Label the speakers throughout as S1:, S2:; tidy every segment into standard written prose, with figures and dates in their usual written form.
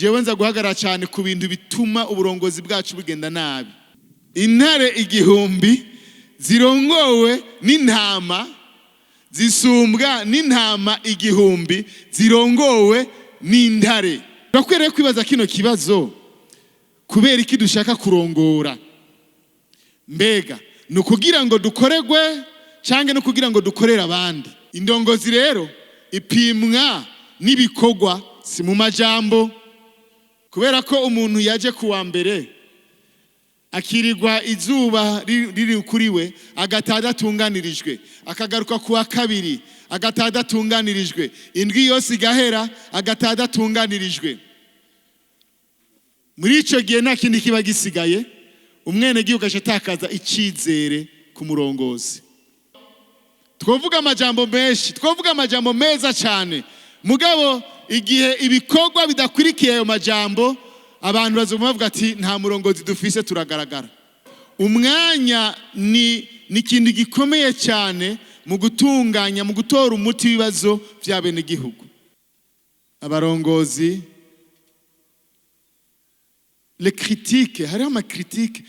S1: Jewe nza guhagarara cyane ku bintu bituma uburongozi bwacu bugenda nabi. Intare 1000 zirongowe n'intama zisumbwa n'intama 1000 zirongowe n'intare. Turakwiriye kwibaza kino kibazo: kubera iki dushaka kurongora? Mbega ni ukugira ngo dukoregwe cyangwa no kugira ngo dukorere abandi? Indongozi rero ipimwa n'ibikorwa, si mu majambo. Kubera ko umuntu yaje kuwa mbere akirirwa izuba riri kuri we, agataha adatunganirijwe, akagaruka kuwa kabiri agataha adatunganirijwe, indwi yose igahera agataha adatunganirijwe, muri icyo gihe nta kindi kiba gisigaye, umwenegihugu aca atakaza icyizere ku murongozi. Twavuga amajambo menshi, twavuga amajambo meza cyane, mugabo igihe ibikorwa bidakurikiye ayo majambo, abantu bazuma bavuga ati: "Nta murongozi dufise." Turagaragara. Umwanya ni ikintu gikomeye cyane mu gutunganya, mu gutora umuti w'ibibazo bya bene gihugu. Abarongozi, les critiques, hariho ama critiques,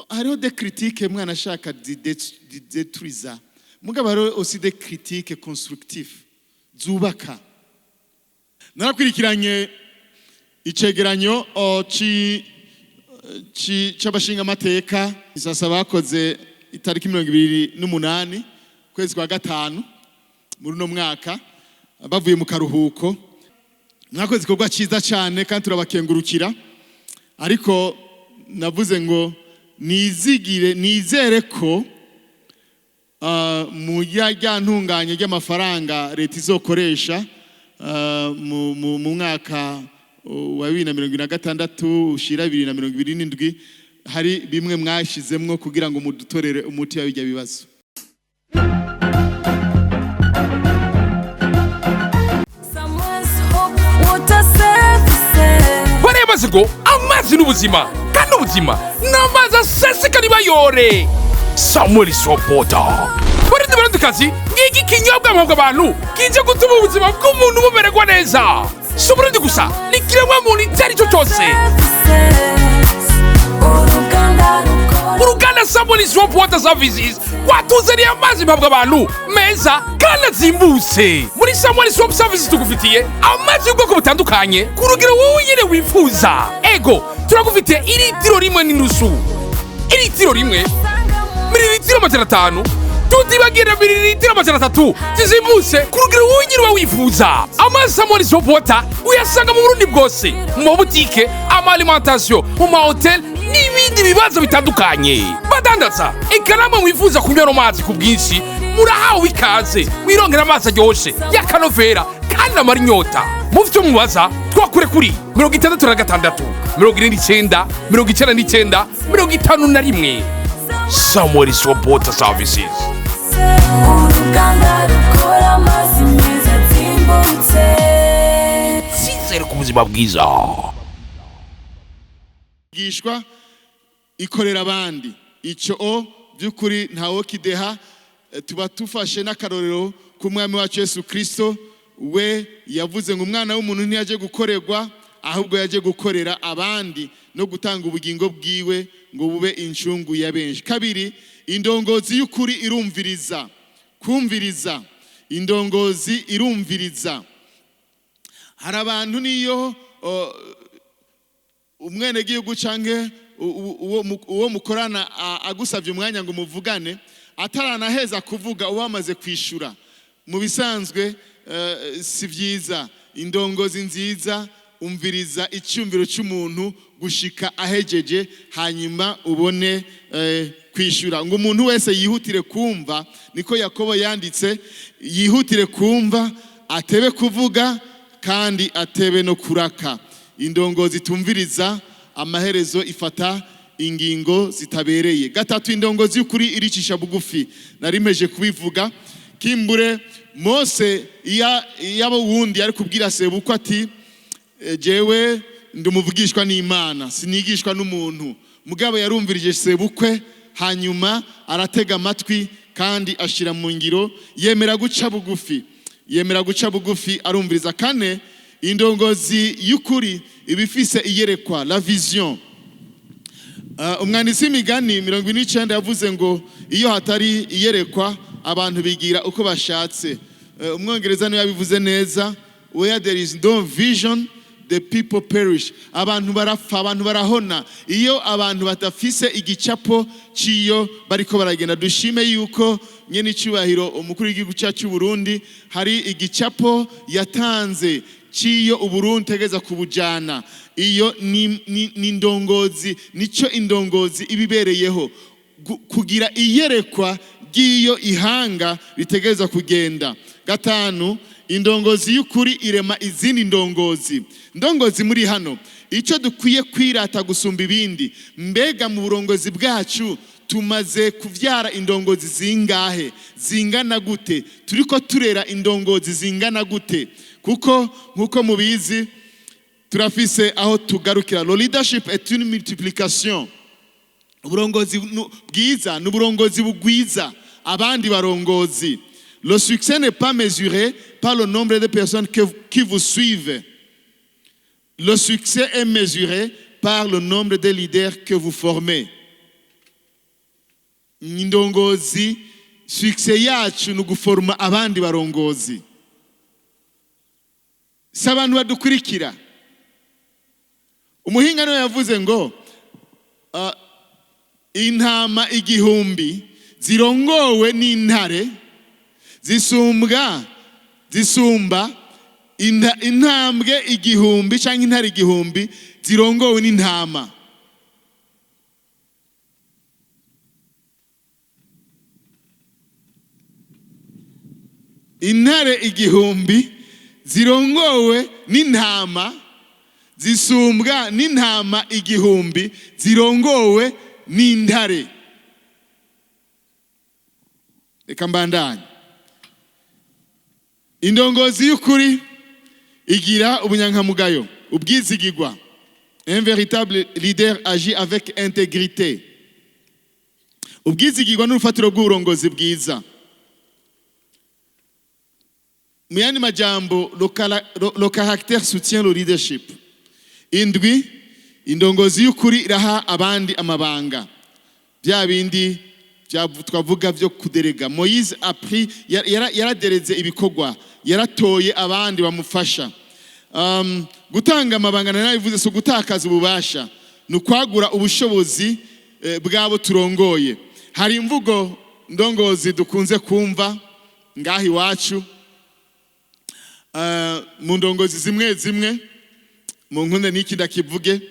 S1: hariho des critiques mwana ashaka zidétruisa, mugabo hariho aussi des critiques constructives zubaka. Narakurikiranye icegeranyo c'abashingamateka isasa bakoze itariki 28 kwezi kwa gatanu muri uno mwaka, bavuye mu karuhuko. Mwakoze igikorwa cyiza cyane kandi turabakengurukira, ariko navuze ngo nizigire, nizere ko mu rya ntunganye ry'amafaranga leta izokoresha mu mwaka wa 2026 ushira 2027, hari bimwe mwashizemwo kugira ngo mudutorere umuti wa bijya bibazo.
S2: Someone's hope, water services.
S3: Bariya ngo amazi n'ubuzima, kandi ubuzima ni amazi aseseka ntibayore. Samuel Sobota, Barundi, Barundikazi, ngiki kinyobwa mpabwa abantu kije gutuma ubuzima bw'umuntu bumererwa neza. Si Uburundi gusa, ni kiremwa muntu icyo ari cyo cyose.
S2: Services. Uruganda rukora.
S3: Uruganda Samuel Soap Water Services rwatuzaniye amazi mpabwa abantu meza kandi azimbutse. Muri Samuel Soap Services tugufitiye amazi y'ubwoko butandukanye ku rugero wowe nyine wifuza. Ego, turagufitiye iritiro 1.5, iritiro 1, mililitiro 500, tutibagira mililitiro 300 zizimbutse ku rugero wowe nyine uba wifuza. Amazi Samuel Soap Water uyasanga mu Burundi bwose, mu mabutike, ama alimentation, mu mahoteli n'ibindi bibazo bitandukanye. Badandaza, eka namwe mwifuza kunywa ano mazi ku bwinshi, murahawe ikaze. Wirongera amazi aryoshe y'akanovera kandi amara inyota. Mufite mubaza, twakure kuri 66 49 99 51. Samuel Soap Water Services.
S2: Uruganda rukora amazi meza azimbutse.
S3: Icyizere ku buzima bwiza.
S1: Gishwa ikorera abandi, icyo o by'ukuri ntawo kideha. Tuba tufashe n'akarorero k'umwami wacu Yesu Kristo. We yavuze ngo umwana w'umuntu ntiyaje gukorerwa, ahubwo yaje gukorera abandi no gutanga ubugingo bwiwe ngo bube incungu ya benshi. Kabiri, indongozi y'ukuri irumviriza. Kumviriza, indongozi irumviriza. Hari abantu niyo umwenegihugu canke uwo mukorana agusavye umwanya ngo muvugane, ataranaheza kuvuga uba wamaze kwishura. Mu bisanzwe si vyiza. Indongozi nziza umviriza icyumviro cy'umuntu gushika ahejeje, hanyuma ubone kwishura. Ngo umuntu wese yihutire kumva, niko Yakobo yanditse, yihutire kumva, atebe kuvuga kandi atebe no kuraka. Indongozi itumviriza amaherezo ifata ingingo zitabereye. Gatatu, indongozi y'ukuri iricisha bugufi. Narimeje kubivuga. Kimbure Mose iyaba wundi ari kubwira sebukwe ati: "Jewe ndumuvugishwa n'Imana, sinigishwa n'umuntu." Mugabo yarumvirije sebukwe, hanyuma aratega amatwi kandi ashira mu ngiro, yemera guca bugufi, yemera guca bugufi, arumviriza. Kane. Indongozi y'ukuri iba ifise iyerekwa, la vision. Umwanditsi w'Imigani 49 yavuze ngo iyo hatari iyerekwa, abantu bigira uko bashatse. Umwongereza niwe yabivuze neza: "Where there is no vision, the people perish." Abantu barapfa, abantu barahona iyo abantu badafise igicapo cy'iyo bariko baragenda. Dushime yuko nyene icyubahiro umukuru w'igihugu cyacu cy'u Burundi hari igicapo yatanze cy'iyo Uburundi tegeza kubujana. Iyo ni indongozi, nico indongozi ibibereyeho, kugira iyerekwa ry'iyo ihanga ritegereza kugenda. Gatanu, indongozi y'ukuri irema izindi ndongozi. Ndongozi muri hano, icyo dukwiye kwirata gusumba ibindi, mbega mu burongozi bwacu tumaze kuvyara indongozi zingahe, zingana gute? Turiko turera indongozi zingana gute? Kuko nk'uko mubizi, turafise aho tugarukira. Le leadership est une multiplication. Uburongozi bwiza ni uburongozi bugwiza abandi barongozi. Le succès n'est pas mesuré par le nombre de personnes qui vous suivent. Le succès est mesuré par le nombre de leaders que vous formez. Indongozi, succès yacu ni uguforma abandi barongozi, si abantu badukurikira. Umuhinga niwe yavuze ngo intama 1000 zirongowe n'intare zisumbwa, zisumba intambwe 1000 cyangwa intare 1000 zirongowe n'intama. Intare 1000 zirongowe n'intama zisumbwa n'intama 1000 zirongowe n'intare. Reka mbandanye. Indongozi y'ukuri igira ubunyankamugayo, ubwizigigwa. Un véritable leader agit avec intégrité. Ubwizigirwa n'urufatiro rw'uburongozi bwiza. Mu yandi majambo, le caractère soutient le leadership. Indwi, indongozi y'ukuri iraha abandi amabanga, bya bindi twavuga byo kuderega. Moïse a pris, yaradereze ibikorwa, yaratoye abandi bamufasha. Gutanga amabanga, narabivuze, si ugutakaza ububasha, ni ukwagura ubushobozi bw'abo turongoye. Hari imvugo, ndongozi, dukunze kumva ngaha iwacu, mu ndongozi zimwe zimwe. Mu nkunde n'iki ndakivuge,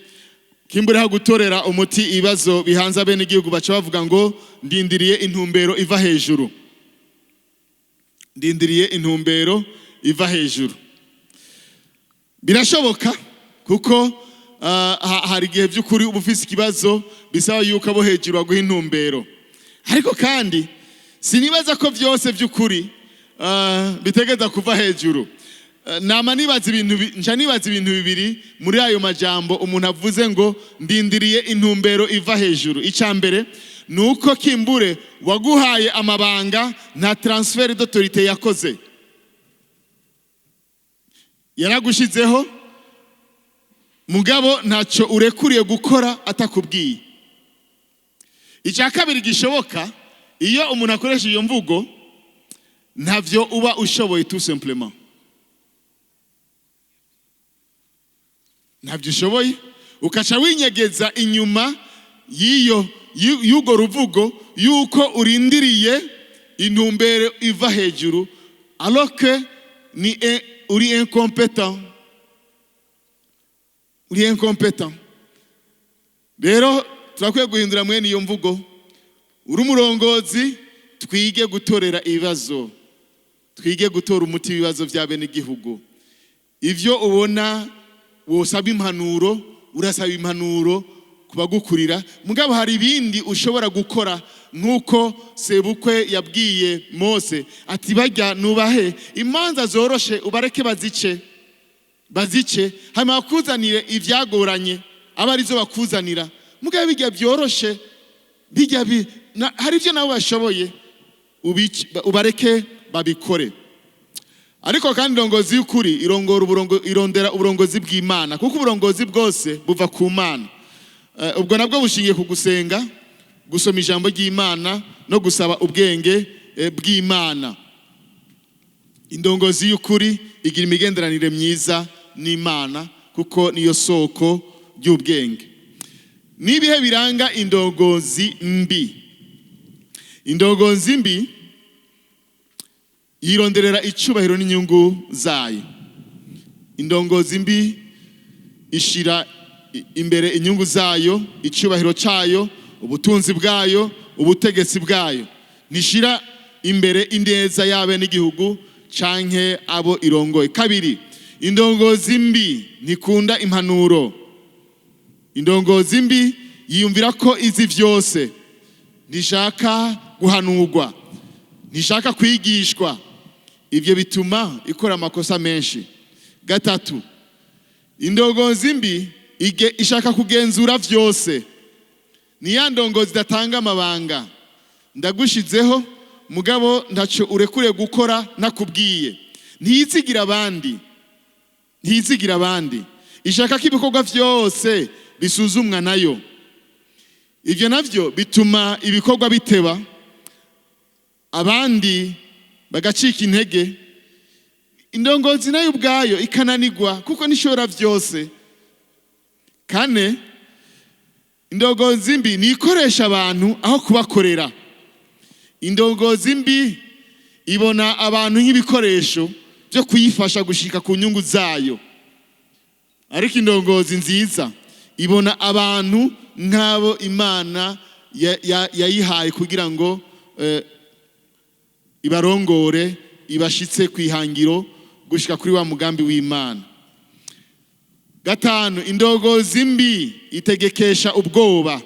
S1: kimbura gutorera umuti ibibazo bihanze abene igihugu, baca bavuga ngo ndindiriye intumbero iva hejuru, ndindiriye intumbero iva hejuru. Birashoboka, kuko hari igihe by'ukuri uba ufise ikibazo bisaba yuko abo hejuru baguha intumbero. Ariko kandi sinibaza ko byose by'ukuri bitegeza kuva hejuru. Nama nibaza ibintu nca nibaza ibintu bibiri muri ayo majambo umuntu avuze ngo ndindiriye intumbero iva hejuru. Icya mbere ni uko kimbure waguhaye amabanga nta transfert d'autorité yakoze, yaragushizeho, mugabo ntacyo urekuriye gukora atakubwiye. Icya kabiri gishoboka, iyo umuntu akoresha iyo mvugo, ntavyo uba ushoboye, tout simplement ntabyo ushoboye, ukaca winyegeza inyuma y'iyo y'urwo ruvugo yuko urindiriye intumbero iva hejuru, alors que ni uri incompétent, uri incompétent. Rero turakwiye guhindura mwene iyo mvugo. Uri umurongozi, twige gutorera ibibazo, twige gutora umuti w'ibibazo bya bene igihugu. Ivyo ubona wosaba impanuro, urasaba impanuro ku bagukurira, mugabo hari ibindi ushobora gukora, nk'uko sebukwe yabwiye Mose ati bajya nubahe imanza zoroshe, ubareke bazice, bazice, hanyuma bakuzanire ibyagoranye, aba arizo bakuzanira. Mugabo bijya byoroshe, bijya hari ibyo nabo bashoboye, ubareke babikore. Ariko kandi indongozi y'ukuri irongora irondera uburongozi bw'Imana, kuko uburongozi bwose buva ku Mana. Ubwo nabwo bushingiye ku gusenga, gusoma ijambo ry'Imana no gusaba ubwenge bw'Imana. Indongozi y'ukuri igira imigenderanire myiza n'Imana, kuko niyo soko ry'ubwenge. N'ibihe biranga indongozi mbi? Indongozi mbi yironderera icubahiro n'inyungu zayo. Indongozi mbi ishira imbere inyungu zayo, icubahiro cayo, ubutunzi bwayo, ubutegetsi bwayo. Ntishira imbere ineza y'abenegihugu canke abo irongoye. Kabiri, indongozi mbi ntikunda impanuro. Indongozi mbi yiyumvira ko izi vyose, ntishaka guhanurwa, ntishaka kwigishwa. Ivyo bituma ikora amakosa menshi. Gatatu, indongozi mbi ishaka kugenzura vyose. Ni ya ndongozi idatanga amabanga: "Ndagushizeho, mugabo ntaco urekure gukora nakubwiye." Ntiyizigira abandi, ntiyizigira abandi. Ishaka ko ibikorwa vyose bisuzumwa nayo. Ivyo navyo bituma ibikorwa biteba, abandi bagacika intege, indongozi nayo ubwayo ikananigwa, kuko nishobora vyose. Kane, indongozi mbi nikoresha abantu aho kubakorera. Indongozi mbi ibona abantu nk'ibikoresho byo kuyifasha gushika ku nyungu zayo, ariko indongozi nziza ibona abantu nk'abo Imana yayihaye kugira ngo ibarongore, ibashitse ku ihangiro, gushika kuri wa mugambi w'Imana. Gatanu, indongozi mbi itegekesha ubwoba.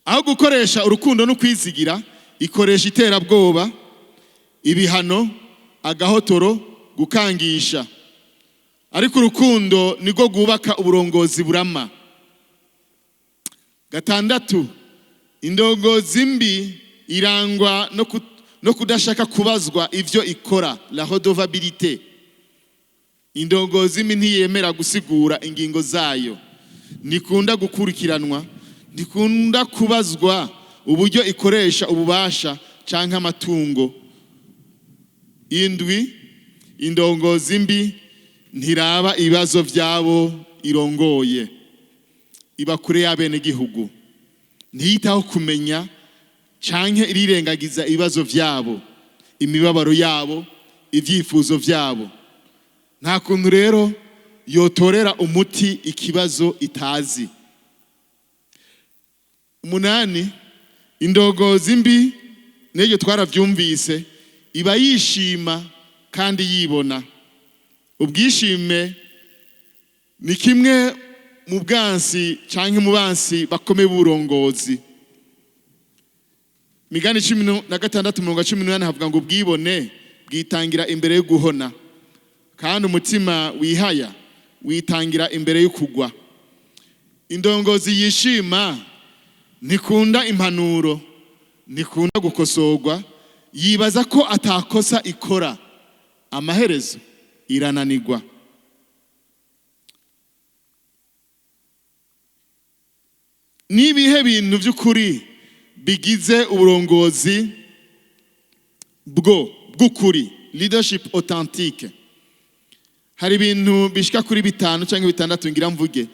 S1: Aho gukoresha urukundo no kwizigira, ikoresha iterabwoba, ibihano, agahotoro, gukangisha. Ariko urukundo nirwo rwubaka uburongozi burama. Gatandatu, indongozi mbi irangwa no kudashaka kubazwa ivyo ikora, la redevabilité. Indongozi mbi ntiyemera gusigura ingingo zayo, ntikunda gukurikiranwa, ntikunda kubazwa uburyo ikoresha ububasha canke amatungo. Indwi, indongozi mbi ntiraba ibibazo vyabo irongoye, iba kure y'abenegihugu, ntiyitaho kumenya canke irirengagiza ibibazo vyabo, imibabaro yabo, ivyifuzo vyabo. Nta kuntu rero yotorera umuti ikibazo itazi. Umunani, indongozi mbi, n'iryo twaravyumvise, iba yishima kandi yibona. Ubwishime ni kimwe mu bwansi canke mu bansi bakomeye b'uburongozi. Migani 16 mirongo 18 havuga ngo: "Ubwibone bwitangira imbere yo guhona, kandi umutima wihaya witangira imbere yo kugwa." Indongozi yishima ntikunda impanuro, ntikunda gukosorwa, yibaza ko atakosa ikora. Amaherezo irananigwa. N'ibihe bintu by'ukuri bigize uburongozi bwo bw'ukuri, leadership authentique? Hari ibintu bishika kuri bitanu cyangwa bitandatu ngira mvuge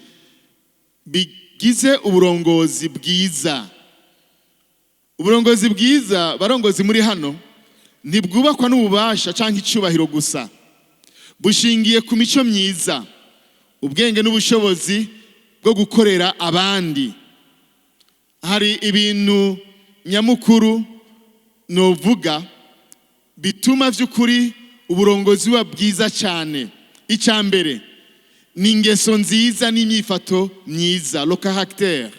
S1: bigize uburongozi bwiza. Uburongozi bwiza, barongozi muri hano, ntibwubakwa n'ububasha cyangwa icubahiro gusa. Bushingiye ku mico myiza, ubwenge n'ubushobozi bwo gukorera abandi. Hari ibintu nyamukuru novuga bituma by'ukuri uburongozi buba bwiza cyane. Icya mbere ni ingeso nziza n'imyifato myiza, le caractère,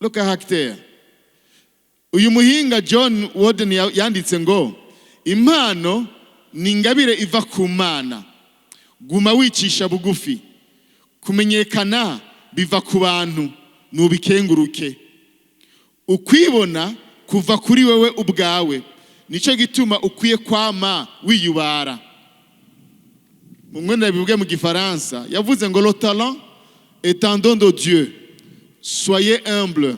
S1: le caractère. Uyu muhinga John Warden yanditse ngo: "Impano ni ingabire iva ku Mana. Guma wicisha bugufi. Kumenyekana biva ku bantu, nubikenguruke. Ukwibona kuva kuri wewe ubwawe. Nicyo gituma ukwiye kwama wiyubara. Mu bivuge mu Gifaransa, yavuze ngo: "Le talent est un don de Dieu, soyez humble.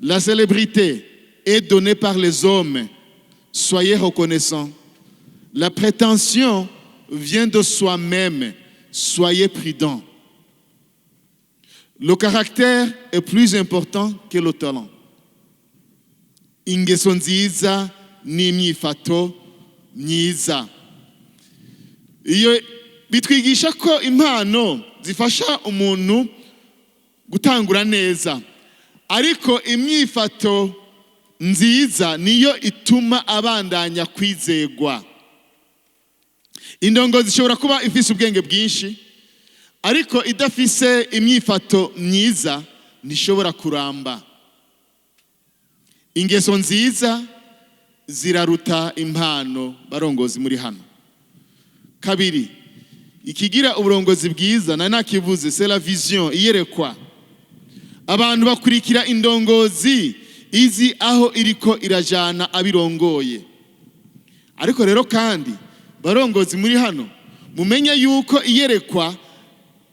S1: La célébrité est donnée par les hommes, soyez reconnaissant. La prétention vient de soi-même, soyez prudent. Le caractère est plus important que le talent." Ingeso nziza n'imyifato myiza, iyo bitwigisha ko impano zifasha umuntu gutangura neza, ariko imyifato nziza niyo ituma abandanya kwizegwa. Indongozi ishobora kuba ifise ubwenge bwinshi, ariko idafise imyifato myiza ntishobora kuramba. Ingeso nziza ziraruta impano. Barongozi muri hano, kabiri, ikigira uburongozi bwiza nari nakivuze, c'est la vision, iyerekwa. Abantu bakurikira indongozi izi aho iriko irajana abirongoye. Ariko rero kandi, barongozi muri hano, mumenye yuko iyerekwa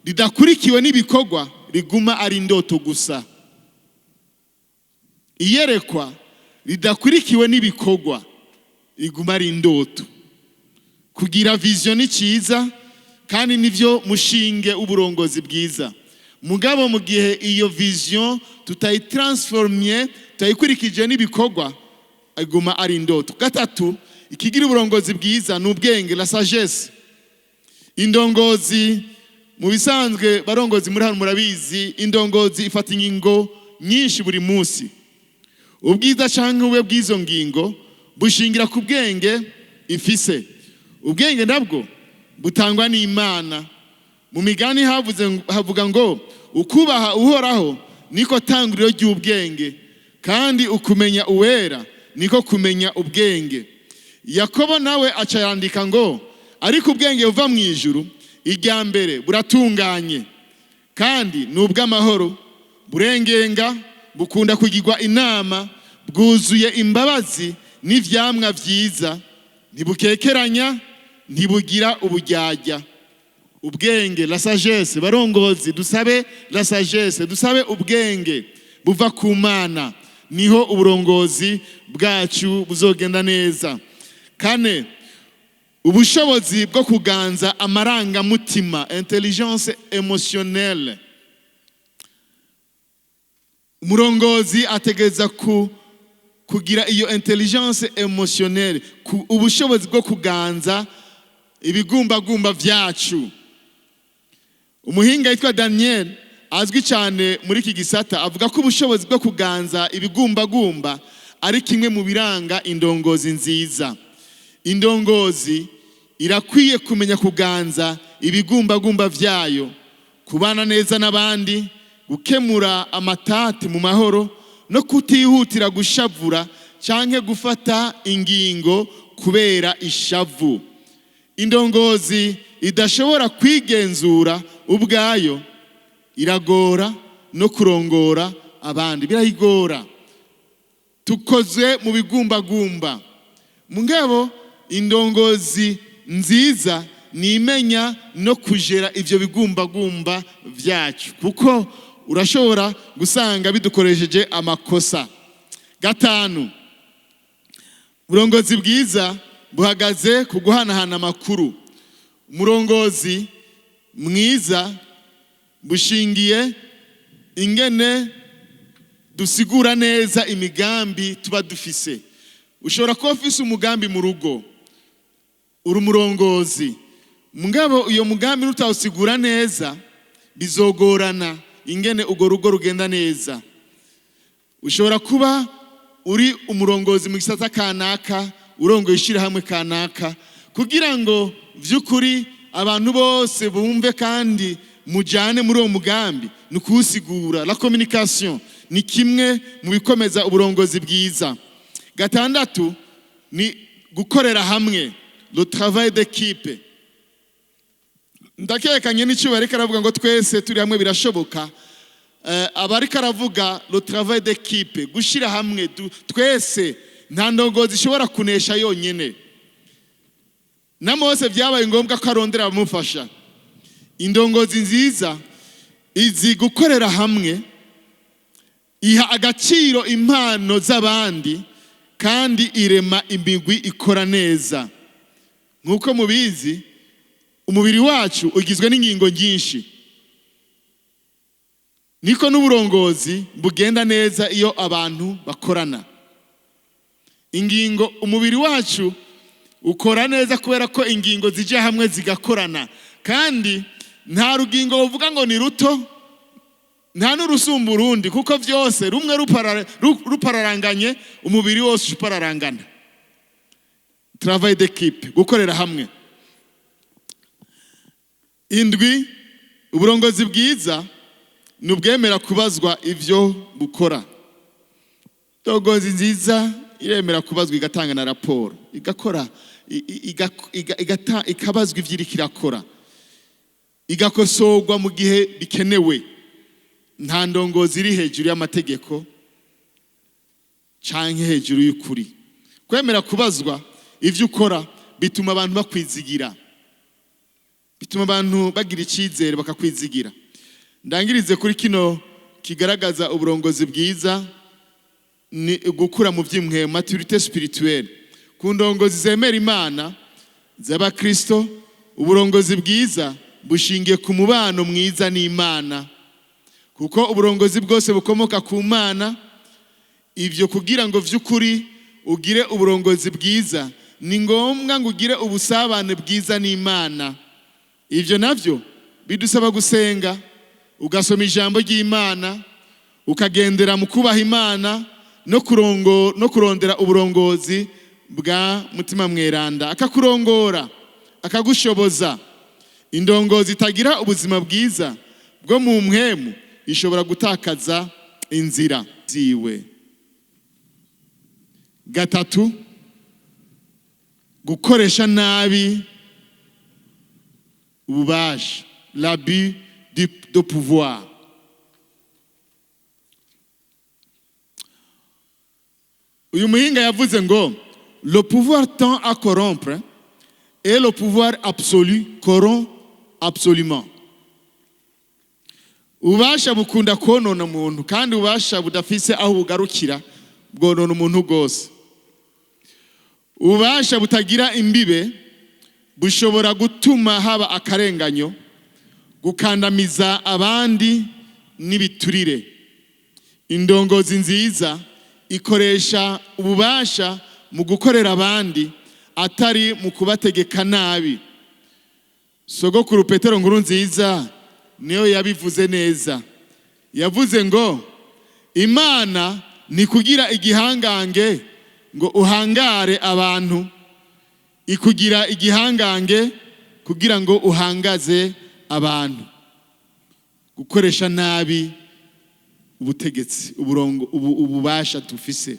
S1: ridakurikiwe n'ibikorwa riguma ari indoto gusa. Iyerekwa ridakurikiwe n'ibikorwa riguma ari indoto. Kugira vision ni cyiza kandi nivyo mushinge uburongozi bwiza, mugabo mu gihe iyo vision tutayitransformye, tutayikurikije n'ibikorwa, iguma ari indoto. Gatatu, ikigira uburongozi bwiza ni ubwenge, la sagesse. Indongozi mu bisanzwe, barongozi muri hano murabizi, indongozi ifata ingingo nyinshi buri munsi. Ubwiza cyangwa ubube bw'izo ngingo bushingira ku bwenge ifise. Ubwenge nabwo butangwa n'Imana. Mu Migani havuze, havuga ngo: "Ukubaha Uhoraho niko tanguriro ry'ubwenge, kandi ukumenya Uwera niko kumenya ubwenge." Yakobo nawe aca yandika ngo: "Ariko ubwenge buva mu ijuru, irya mbere buratunganye, kandi ni ubw'amahoro, burengenga, bukunda kugirwa inama, bwuzuye imbabazi n'ivyamwa vyiza, ntibukekeranya, ntibugira uburyarya." Ubwenge, la sagesse. Barongozi, dusabe la sagesse, dusabe ubwenge buva ku Mana, niho uburongozi bwacu buzogenda neza. Kane, ubushobozi bwo kuganza amarangamutima, intelligence émotionnelle. Umurongozi ategereza kugira iyo intelligence émotionnelle, ubushobozi bwo kuganza ibigumbagumba vyacu. Umuhinga yitwa Daniel, azwi cyane muri iki gisata, avuga ko ubushobozi bwo kuganza ibigumbagumba ari kimwe mu biranga indongozi nziza. Indongozi irakwiye kumenya kuganza ibigumbagumba vyayo, kubana neza n'abandi, gukemura amatati mu mahoro no kutihutira gushavura canke gufata ingingo kubera ishavu. Indongozi idashobora kwigenzura ubwayo iragora no kurongora abandi, birayigora. Tukozwe mu bigumbagumba. Mugabo indongozi nziza nimenya no kujera ivyo bigumbagumba vyacu, kuko urashobora gusanga bidukoresheje amakosa. Gatanu, uburongozi bwiza buhagaze ku guhanahana amakuru. Umurongozi mwiza bushingiye ingene dusigura neza imigambi tuba dufise. Ushobora kuba ufise umugambi mu rugo, uri umurongozi, mugabo iyo mugambi nutawusigura neza, bizogorana ingene urwo rugo rugenda neza. Ushobora kuba uri umurongozi mu gisata kanaka, urongoye ishyirahamwe kanaka, kugira ngo vy'ukuri abantu bose bumve kandi mujyane muri uwo mugambi ni ukuwusigura. La communication ni kimwe mu bikomeza uburongozi bwiza. Gatandatu ni gukorera hamwe, le travail d'équipe. Ndakekanye n'icyubahiro ariko aravuga ngo twese turi hamwe birashoboka. Aba ariko aravuga le travail d'équipe, gushyira hamwe twese. Nta ndongozi ishobora kunesha yonyine. Na Mose byabaye ngombwa ko arondera abamufasha. Indongozi nziza izi gukorera hamwe, iha agaciro impano z'abandi kandi irema imigwi ikora neza. Nk'uko mubizi, umubiri wacu ugizwe n'ingingo nyinshi, niko n'uburongozi bugenda neza iyo abantu bakorana. Ingingo, umubiri wacu ukora neza kubera ko ingingo zijya hamwe zigakorana, kandi nta rugingo uvuga ngo ni ruto, nta n'urusumba urundi, kuko byose rumwe rupararanganye, umubiri wose upararangana. Travail d'équipe, gukorera hamwe. Indwi, uburongozi bwiza ni ubwemera kubazwa ivyo bukora. Indongozi nziza iremera kubazwa, igatanga na raporo, igakora ikabazwa ivyo iriko irakora, igakosorwa mu gihe bikenewe. Nta ndongozi iri hejuru y'amategeko canke hejuru y'ukuri. Kwemera kubazwa ivyo ukora bituma abantu bakwizigira, bituma abantu bagira icyizere bakakwizigira. Ndangirize kuri kino kigaragaza uburongozi bwiza, ni gukura mu by'impwemu, maturité spirituelle. Ku ndongozi zemera Imana z'Abakristo, uburongozi bwiza bushingiye ku mubano mwiza n'Imana, kuko uburongozi bwose bukomoka ku Mana. Ibyo kugira ngo vy'ukuri ugire uburongozi bwiza, ni ngombwa ngo ugire ubusabane bwiza n'Imana. Ibyo navyo bidusaba gusenga, ugasoma ijambo ry'Imana, ukagendera mu kubaha Imana no kurondera uburongozi bwa Mutima Mweranda, akakurongora, akagushoboza. Indongozi itagira ubuzima bwiza bwo mu mpwemu ishobora gutakaza inzira ziwe. Gatatu, gukoresha nabi ububasha, l'abus de pouvoir. Uyu muhinga yavuze ngo: "Le pouvoir tend à corrompre et le pouvoir absolu corrompt absolument." Ububasha bukunda konona umuntu, kandi ububasha budafise aho bugarukira bwonona umuntu rwose. Ububasha butagira imbibe bushobora gutuma haba akarenganyo, gukandamiza abandi n'ibiturire. Indongozi nziza ikoresha ububasha mu gukorera abandi, atari mu kubategeka nabi. Sogokuru Petero Nkuru Nziza niyo yabivuze neza. Yavuze ngo: "Imana ni kugira igihangange ngo uhangare abantu, ikugira igihangange kugira ngo uhangaze abantu." Gukoresha nabi ubutegetsi, uburongo, ububasha dufise,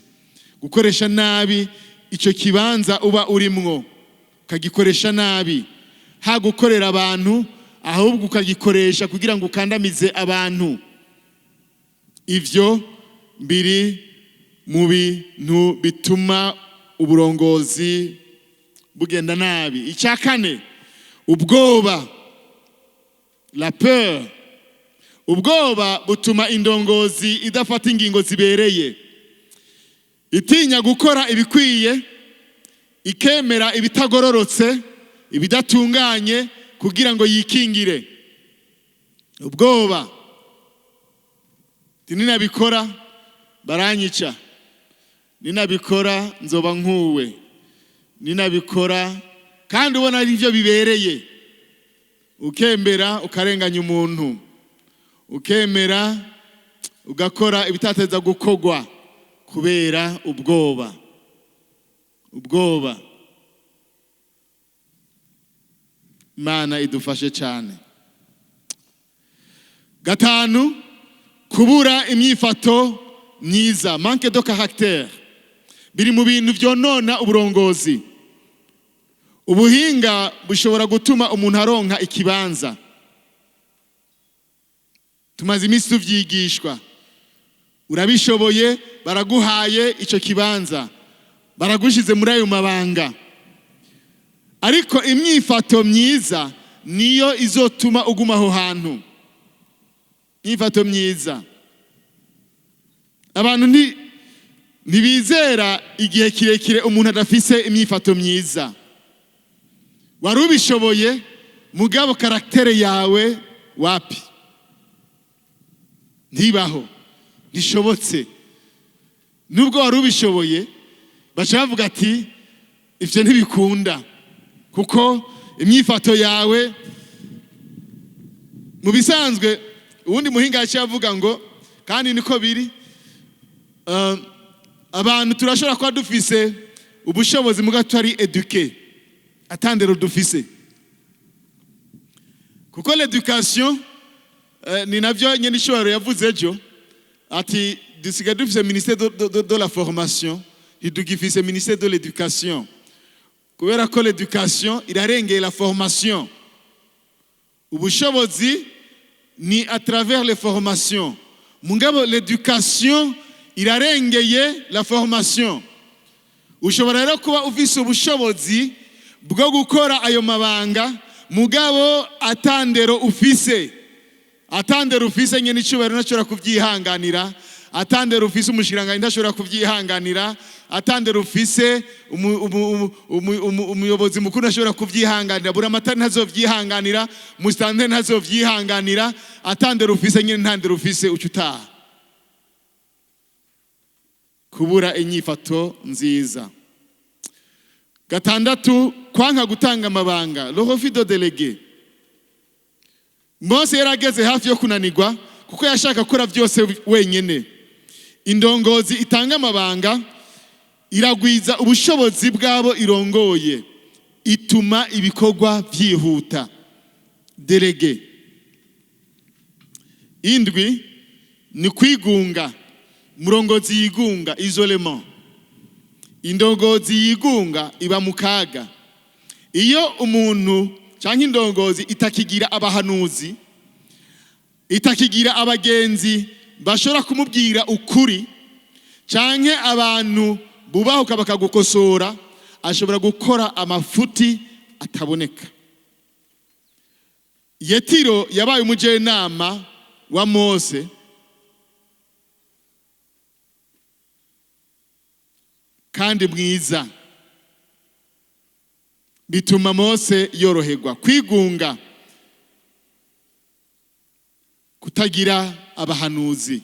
S1: gukoresha nabi icyo kibanza uba urimwo, ukagikoresha nabi, ha gukorera abantu ahubwo ukagikoresha kugira ngo ukandamize abantu, ivyo biri mu bintu bituma uburongozi bugenda nabi. Icya kane, ubwoba, la peur. Ubwoba butuma indongozi idafata ingingo zibereye, itinya gukora ibikwiye, ikemera ibitagororotse, ibidatunganye kugira ngo yikingire. Ubwoba: "Ninabikora baranyica, ninabikora nzoba nkuwe, ninabikora", kandi ubona ari byo bibereye, ukemera ukarenganya umuntu, ukemera ugakora ibitateza gukogwa kubera ubwoba. Ubwoba. Imana idufashe cyane. Gatanu, kubura imyifato myiza, manque de caractère, biri mu bintu byonona uburongozi. Ubuhinga bushobora gutuma umuntu aronka ikibanza. Tumaze iminsi tuvyigishwa. Urabishoboye, baraguhaye icyo kibanza. Baragushize muri ayo mabanga, ariko imyifato myiza niyo izotuma uguma aho hantu. Imyifato myiza, abantu ntibizera igihe kirekire umuntu adafise imyifato myiza. Wari ubishoboye, mugabo caractère yawe wapi, ntibaho, ntishobotse. Nubwo wari ubishoboye, baca bavuga ati: "Ibyo ntibikunda kuko imyifato yawe." Mu bisanzwe, uwundi muhinga yaciye avuga ngo, kandi niko biri, abantu turashobora kuba dufise ubushobozi muga tutari éduqués, atandero dufise, kuko l'éducation ni navyo nyene ishobora yavuze ejo ati dusigaye dufise ministère de la formation, ntitugifise ministère de l'éducation, kubera ko l'éducation irarengeye la formation. Ubushobozi ni à travers les formations, mugabo l'éducation irarengeye la formation. Ushobora rero kuba ufise ubushobozi bwo gukora ayo mabanga, mugabo atandero ufise. Atandero ufise, nyene icyubahiro ntashobora kubyihanganira. Atandero ufise, umushikiranganji ntashobora kubyihanganira. Atandero ufise, umuyobozi mukuru ntashobora kubyihanganira. Buramatari ntazovyihanganira, musitanteri ntazovyihanganira. Atandero ufise nyene, ntandero ufise, uca utaha. Kubura inyifato nziza. Gatandatu, kwanka gutanga amabanga, le refus de déléguer. Mose yari ageze hafi yo kunanirwa kuko yashaka gukora byose wenyine. Indongozi itanga amabanga iragwiza ubushobozi bw'abo irongoye, ituma ibikorwa byihuta. Déléguer. Indwi ni kwigunga. Umurongozi yigunga, isolement. Indongozi yigunga iba mu kaga. Iyo umuntu cyangwa indongozi itakigira abahanuzi, itakigira abagenzi bashobora kumubwira ukuri, canke abantu bubahuka bakagukosora, ashobora gukora amafuti ataboneka. Yetiro yabaye umujenama wa Mose kandi mwiza, bituma Mose yoroherwa. Kwigunga, kutagira abahanuzi.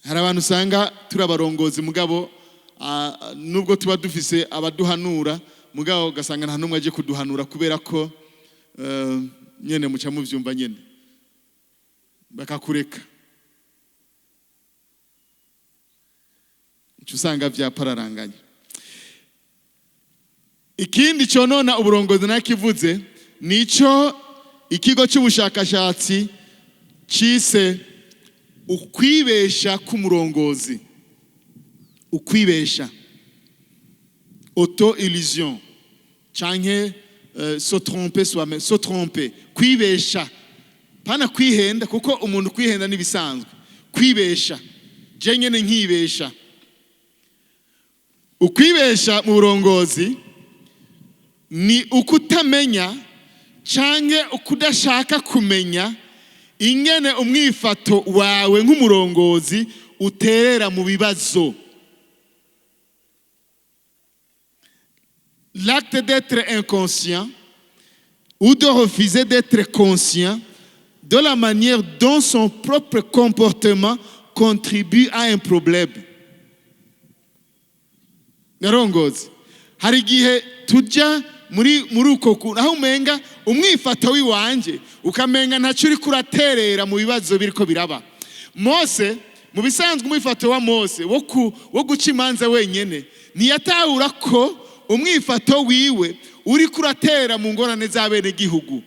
S1: Hari abantu usanga turi abarongozi, mugabo nubwo tuba dufise abaduhanura, mugabo ugasanga nta n'umwe aje kuduhanura, kubera ko nyene muca muvyumva nyene, bakakureka, uca usanga vyapararanganye. Ikindi conona uburongozi nakivuze, nico ikigo cy'ubushakashatsi cise ukwibesha k'umurongozi, ukwibesha, auto illusion, canke se tromper soi-même, se tromper, kwibesha, pana kwihenda, kuko umuntu kwihenda nibisanzwe. Kwibesha, je nyene nkibesha. Ukwibesha mu burongozi ni ukutamenya canke ukudashaka kumenya ingene umwifato wawe nk'umurongozi uterera mu bibazo. L'acte d'être inconscient ou de refuser d'être conscient de la manière dont son propre comportement contribue à un problème. Narongozi, hari igihe tujya muri uko kuntu aho umenga umwifato w'iwanje ukamenga ntacyo uriko uraterera mu bibazo biriko biraba. Mose, mu bisanzwe, umwifato wa Mose wo guca imanza wenyene, ntiyatahura ko umwifato wiwe uriko uratera mu ngorane z'abenegihugu.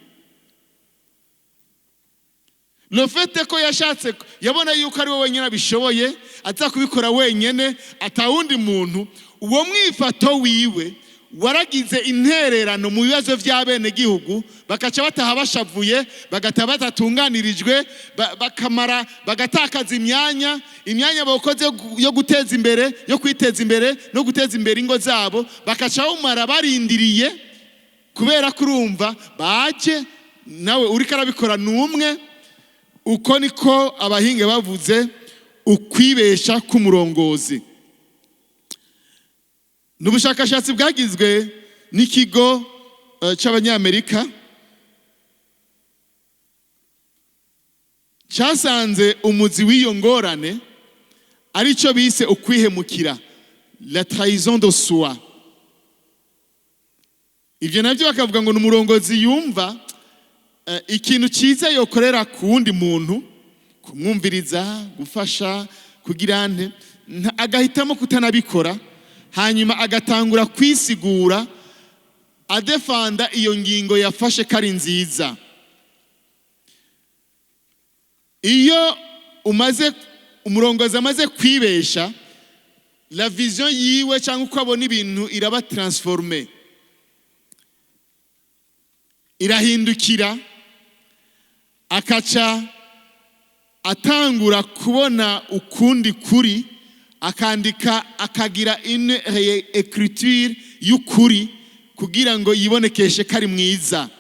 S1: Le fait ko yashatse, yabona yuko ari we wenyine abishoboye, aza kubikora wenyine, atawundi muntu, uwo mwifato wiwe Waragize intererano mu bibazo by'abenegihugu, bakaca bataha bashavuye, bagataha batatunganirijwe, bakamara bagatakaza imyanya bakoze yo guteza imbere, yo kwiteza imbere no guteza imbere ingo zabo, bakaca bamara barindiriye kubera kurumva baje nawe uriko arabikora numwe. Uko niko abahinga bavuze ukwibesha k'umurongozi. N'ubushakashatsi bwagizwe n'ikigo c'Abanyamerika cyasanze umuzi w'iyo ngorane aricyo bise ukwihemukira, la trahison de soi. Ibyo nabyo bakavuga ngo ni umurongozi yumva ikintu cyiza yokorera ku wundi muntu, kumwumviriza, gufasha, kugira nte, agahitamo kutanabikora, hanyuma agatangura kwisigura adefanda iyo ngingo yafashe ko ari nziza. Iyo umaze, umurongozi amaze kwibesha, la vision yiwe cyangwa uko abona ibintu iraba transformée, irahindukira, akaca atangura kubona ukundi kuri, akandika, akagira une réécriture y'ukuri kugira ngo yibonekeshe ko ari mwiza.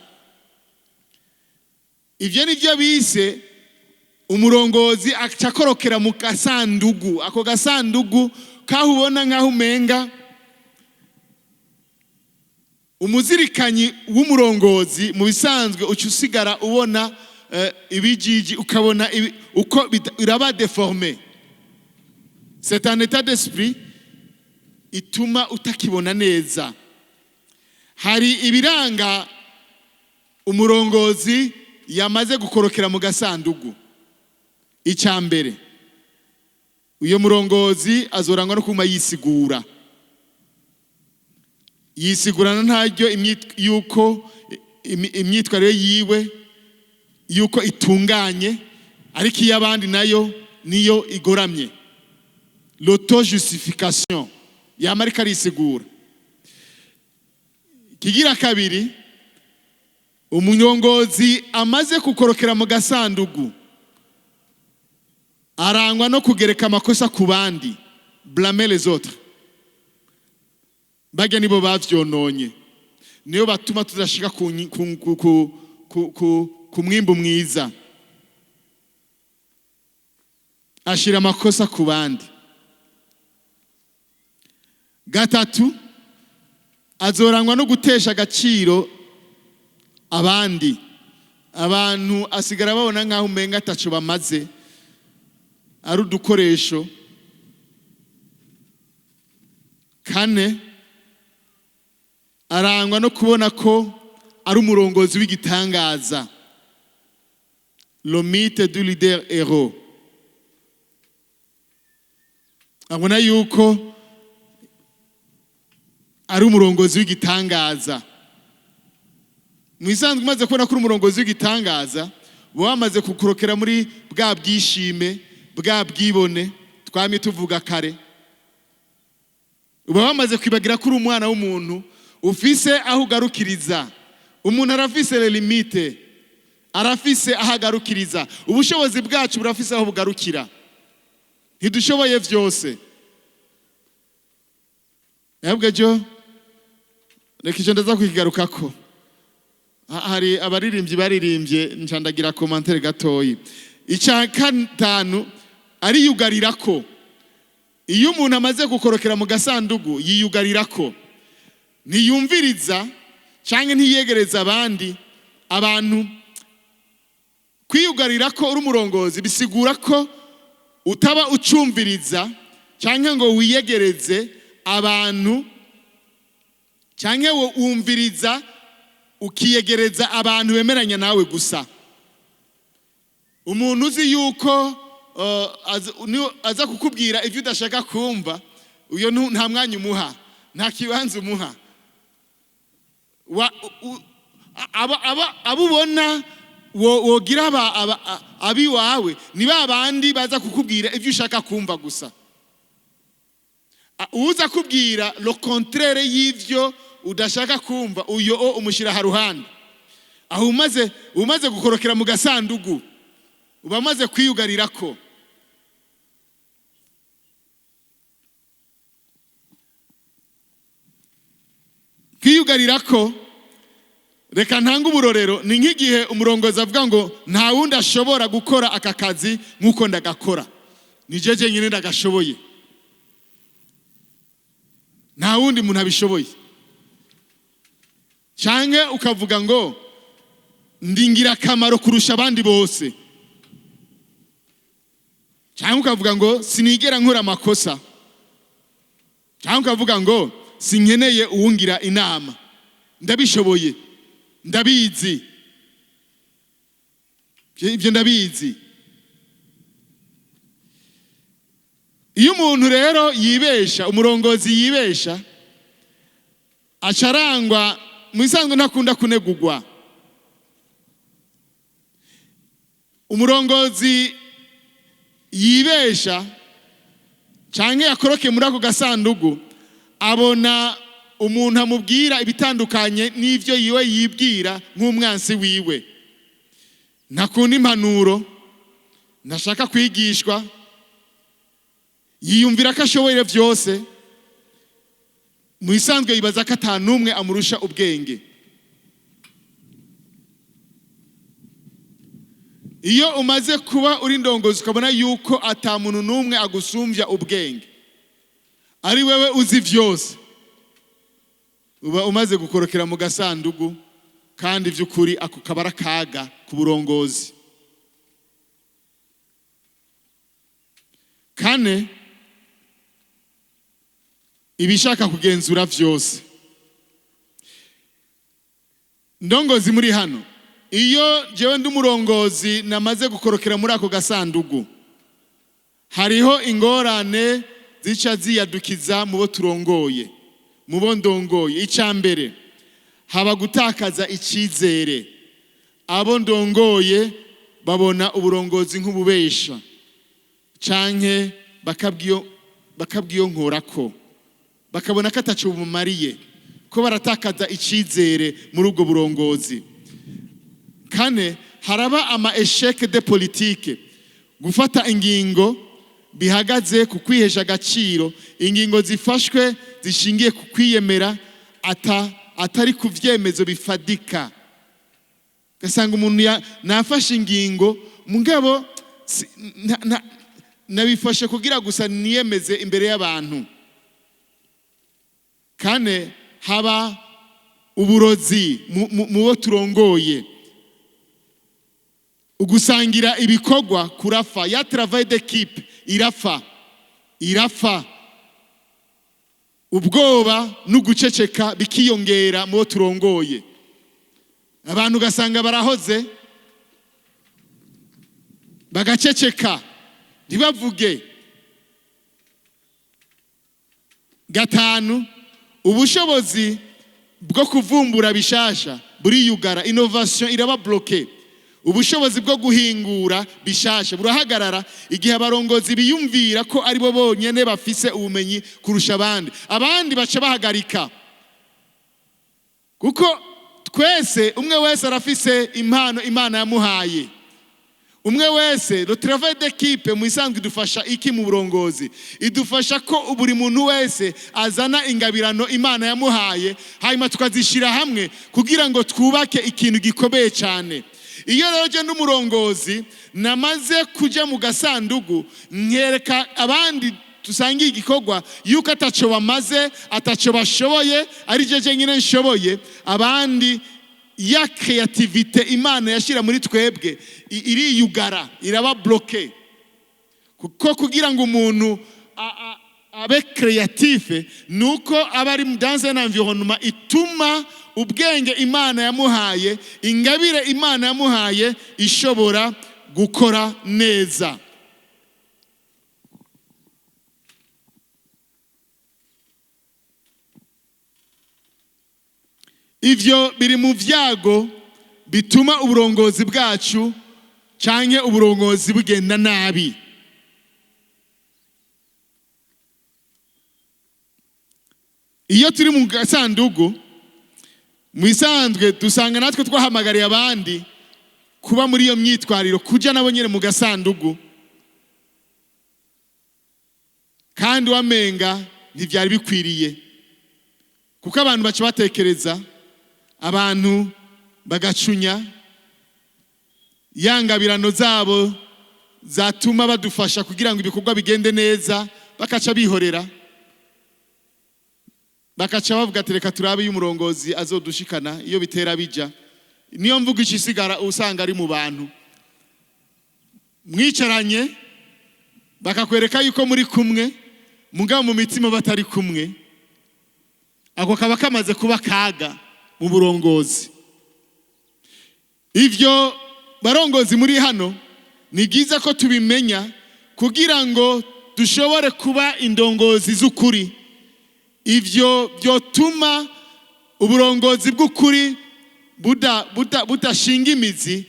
S1: Ibyo ni byo bise umurongozi aca akorokera mu gasandugu. Ako gasandugu kaho ubona nk'aho umenga umuzirikanyi w'umurongozi, mu bisanzwe uca usigara ubona ibijiji, ukabona uko iraba déformé. C'est un état d'esprit ituma utakibona neza. Hari ibiranga umurongozi yamaze gukorokera mu gasandugu. Icya mbere, uyo murongozi azorangwa no kuma yisigura, yisigurana ntaryo yuko imyitwarire yiwe yuko itunganye, ariko iy'abandi nayo niyo igoramye. L'auto-justification, yama ariko arisigura. Kigira kabiri, umunyongozi amaze kukorokera mu gasandugu arangwa no kugereka amakosa ku bandi, blâmer les autres. Bajya nibo bavyononye, niyo batuma tudashika ku mwimbu mwiza. Ashira amakosa ku bandi. Gatatu, azorangwa no gutesha agaciro abandi. Abantu asigara babona nk'aho umenga ataco bamaze, ari udukoresho. Kane, arangwa no kubona ko ari umurongozi w'igitangaza, le mythe du leader héros. Abona yuko ari umurongozi w'igitangaza. Mu isanzwe, umaze kubona ko uri umurongozi w'igitangaza, uba wamaze kukurokera muri bwa bwishime, bwa bwibone twamye tuvuga kare. Uba wamaze kwibagira ko uri umwana w'umuntu, ufise aho ugarukiriza. Umuntu arafise les limites, arafise aho agarukiriza. Ubushobozi bwacu burafise aho bugarukira, ntidushoboye vyose. Ahubwo ejo reka icyo ndaza kukigarukako. Hari abaririmbyi baririmbye, ncandagira commentaire gatoyi. Icya gatanu, ariyugarira ko. Iyo umuntu amaze gukorokera mu gasandugu, yiyugarira ko, ntiyumviriza cyangwa ntiyegereza abandi abantu. Kwiyugarira ko uri umurongozi bisigura ko utaba ucumviriza cyangwa ngo wiyegereze abantu, cyangwa wumviriza ukiyegereza abantu bemeranya nawe gusa. Umuntu uzi yuko aza kukubwira ibyo udashaka kumva, uyo nta mwanya umuha, nta kibanza umuha. Abo ubona wogira abiwawe ni ba bandi baza kukubwira ibyo ushaka kumva gusa. Uza kubwira le contraire y'ivyo. Udashaka kumva uyo o umushyira haruhande aho umaze gukorokera mu gasandugu, uba umaze kwiyugarira ko. Kwiyugarira ko, reka ntange uburorero, ni nk'igihe umurongozi avuga ngo nta wundi ashobora gukora aka kazi nk'uko ndagakora, ni jeje nyine ndagashoboye, nta wundi muntu abishoboye. Canke ukavuga ngo ndi ngirakamaro kurusha abandi bose, canke ukavuga ngo sinigera nkora amakosa, canke ukavuga ngo sinkeneye uwungira inama, ndabishoboye, ndabizi, ibyo ndabizi. Iyo umuntu rero yibesha, umurongozi yibesha, acarangwa mu isanzwe ntakunda kunegugwa. Umurongozi yibesha canke yakoroke muri ako gasandugu, abona umuntu amubwira ibitandukanye n'ivyo yiwe yibwira nk'umwansi wiwe. Ntakunda impanuro, ntashaka kwigishwa, yiyumvira ko ashoboye vyose, mu isanzwe yibaza ko ata n'umwe amurusha ubwenge. Iyo umaze kuba uri ndongozi ukabona yuko ata muntu n'umwe agusumvya ubwenge, ari wewe uzi vyose, uba umaze gukorokera mu gasandugu, kandi vy'ukuri ako kabara kaga ku burongozi. Kane, ibishaka kugenzura vyose. Ndongozi muri hano, iyo jewe ndi umurongozi namaze gukorokera muri ako gasandugu, hariho ingorane zica ziyadukiza mu bo turongoye, mu bo ndongoye. Ica mbere, haba gutakaza icizere. Abo ndongoye babona uburongozi nk'ububesha, canke bakabwiyonkorako, bakabona ko ataco bumumariye, ko baratakaza icizere muri ubwo burongozi. Kane, haraba ama échec de politique, gufata ingingo bihagaze ku kwihesha agaciro, ingingo zifashwe zishingiye ku kwiyemera atari ku vyemezo bifadika. Gasanga umuntu nafashe ingingo, mugabo nabifashe kugira gusa niyemeze imbere y'abantu. Kane, haba uburozi mu bo turongoye. Ugusangira ibikorwa kurafa, ya travail d'équipe irafa, irafa. Ubwoba n'uguceceka bikiyongera mu bo turongoye. Abantu ugasanga barahoze bagaceceka ntibavuge. Gatanu, ubushobozi bwo kuvumbura bishasha buriyugara, innovation iraba bloquée. Ubushobozi bwo guhingura bishasha burahagarara igihe abarongozi biyumvira ko ari bo bonyene bafise ubumenyi kurusha abandi. Abandi baca bahagarika, kuko twese umwe wese arafise impano Imana yamuhaye. Umwe wese, le travail d'équipe mu isanzwe idufasha iki mu burongozi? Idufasha ko buri muntu wese azana ingabirano Imana yamuhaye, hanyuma tukazishira hamwe kugira ngo twubake ikintu gikomeye cyane. Iyo rero je n'umurongozi namaze kuja mu gasandugu, nkereka abandi dusangiye igikorwa yuko ataco bamaze, ataco bashoboye, ari je jenyine nshoboye, abandi ya créativité Imana yashira muri twebwe iriyugara, iraba bloquée. Kuko kugira ngo umuntu abe créatif nuko aba ari dans un environnement ituma ubwenge Imana yamuhaye, ingabire Imana yamuhaye ishobora gukora neza. Ivyo biri mu vyago bituma uburongozi bwacu canke uburongozi bugenda nabi. Iyo turi mu gasandugu Mu isanzwe dusanga natwe twahamagariye abandi kuba muri iyo myitwariro, kuja nabo nyene mu gasandugu, kandi wamenga ntivyari bikwiriye, kuko abantu baca batekereza, abantu bagacunya yangabirano zabo zatuma badufasha kugira ngo ibikorwa bigende neza, bakaca bihorera, bakaca bavuga ati: "Reka turabe iyo umurongozi azodushikana, iyo bitera bija." Niyo mvuga isigara usanga ari mu bantu mwicaranye, bakakwereka yuko muri kumwe, mugabo mu mitima batari kumwe. Ako kaba kamaze kuba kaga mu burongozi. Ivyo, barongozi muri hano, ni byiza ko tubimenya kugira ngo dushobore kuba indongozi z'ukuri. Ivyo byotuma uburongozi bw'ukuri budashinga imizi,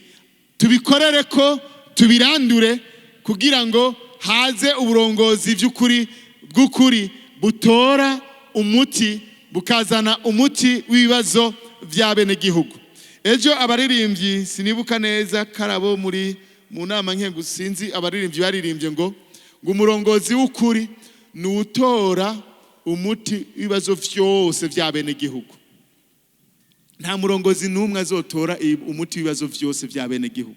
S1: tubikorere ko tubirandure kugira ngo haze uburongozi by'ukuri bw'ukuri butora umuti, bukazana umuti w'ibibazo bya benegihugu. Ejo abaririmbyi, sinibuka neza karabo muri mu nama nkengu, sinzi, abaririmbyi baririmbye ngo umurongozi w'ukuri ni utora umuti w'ibibazo vyose bya benegihugu. Nta murongozi n'umwe azotora umuti w'ibibazo vyose bya benegihugu,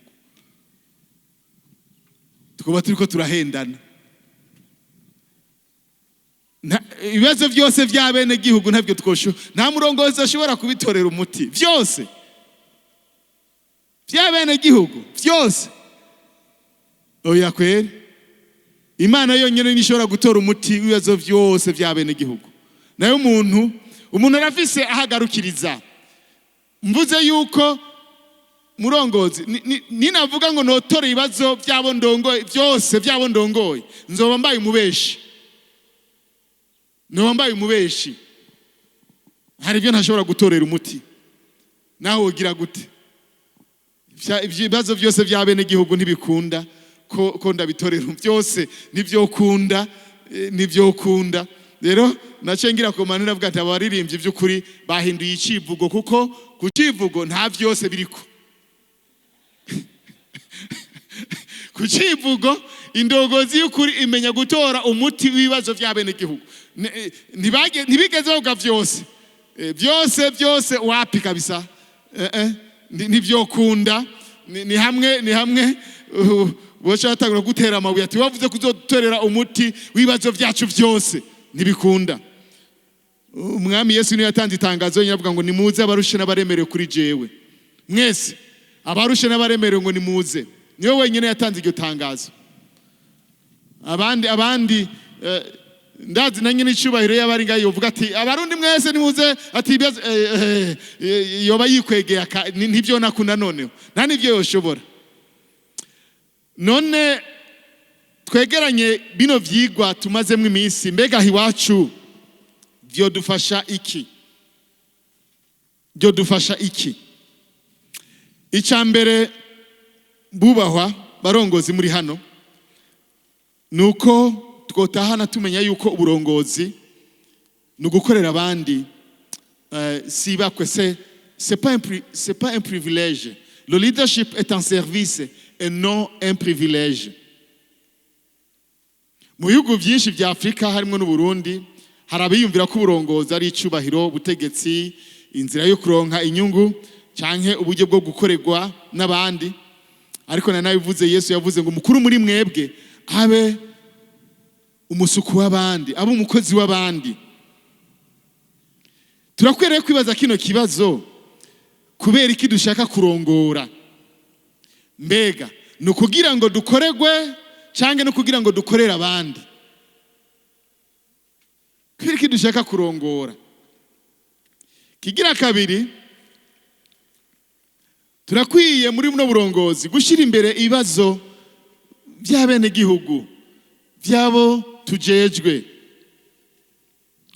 S1: tukaba turiko turahendana. Ibibazo byose bya benegihugu ntabyo twosho, nta murongozi ashobora kubitorera umuti byose bya benegihugu byose. Oya kweri, Imana yonyine niyo ishobora gutora umuti w'ibibazo byose bya benegihugu. Nayo umuntu arafise aho agarukiriza. Mvuze yuko murongozi ninavuga ngo notore ibibazo by'abo ndongoye byose by'abo ndongoye, nzoba mbaye umubeshi, nzoba mbaye umubeshi. Hari ibyo ntashobora gutorera umuti, nawe wogira gute? Ibibazo byose bya bene gihugu ntibikunda ko ndabitorera byose, ntibyokunda, ntibyokunda. Rero naciye ngira ku manura avuga ati abaririmbyi by'ukuri bahinduye icivugo, kuko ku civugo nta byose biriko. Ku civugo indongozi y'ukuri imenya gutora umuti w'ibibazo bya bene gihugu. Ntibigeze bavuga byose. Byose byose wapi kabisa. Ntibyokunda. Ni hamwe boca batangura gutera amabuye ati: "Wavuze kuzotorera umuti w'ibibazo byacu byose." Ntibikunda. Umwami Yesu niwe yatanze itangazo nyine, avuga ngo: "Nimuze abarushe n'abaremerewe kuri jewe mwese, abarushe n'abaremerewe, ngo nimuze." Niwe wenyine yatanze iryo tangazo. Abandi ndazi na nyine icyubahiro y'abari ngaho yovuga ati: "Abarundi mwese nimuze," ati ibibazo, yoba yikwegeye ntibyo nakunda noneho nta n'ibyo yoshobora. None twegeranye bino vyigwa tumazemo iminsi, mbega aho iwacu vyodufasha iki? Vyodufasha iki? Icya mbere, bubahwa barongozi muri hano, ni uko twotahana tumenya yuko uburongozi ni ugukorera abandi. Si bakwe c'est pas un privilège. Le leadership est un service et non un privilège. Mu bihugu byinshi bya Afurika, harimo n'Uburundi, hari abiyumvira ko uburongozi ari icubahiro, ubutegetsi, inzira yo kuronka inyungu canke uburyo bwo gukorerwa n'abandi. Ariko na nabivuze, Yesu yavuze ngo umukuru muri mwebwe abe umusuku w'abandi, abe umukozi w'abandi. Turakwiriye kwibaza kino kibazo: kubera iki dushaka kurongora? Mbega ni ukugira ngo dukorerwe cyangwa no kugira ngo dukorere abandi? Kubera iki dushaka kurongora? Kigira kabiri, turakwiye muri buno burongozi gushyira imbere ibibazo by'abenegihugu, by'abo tujejwe,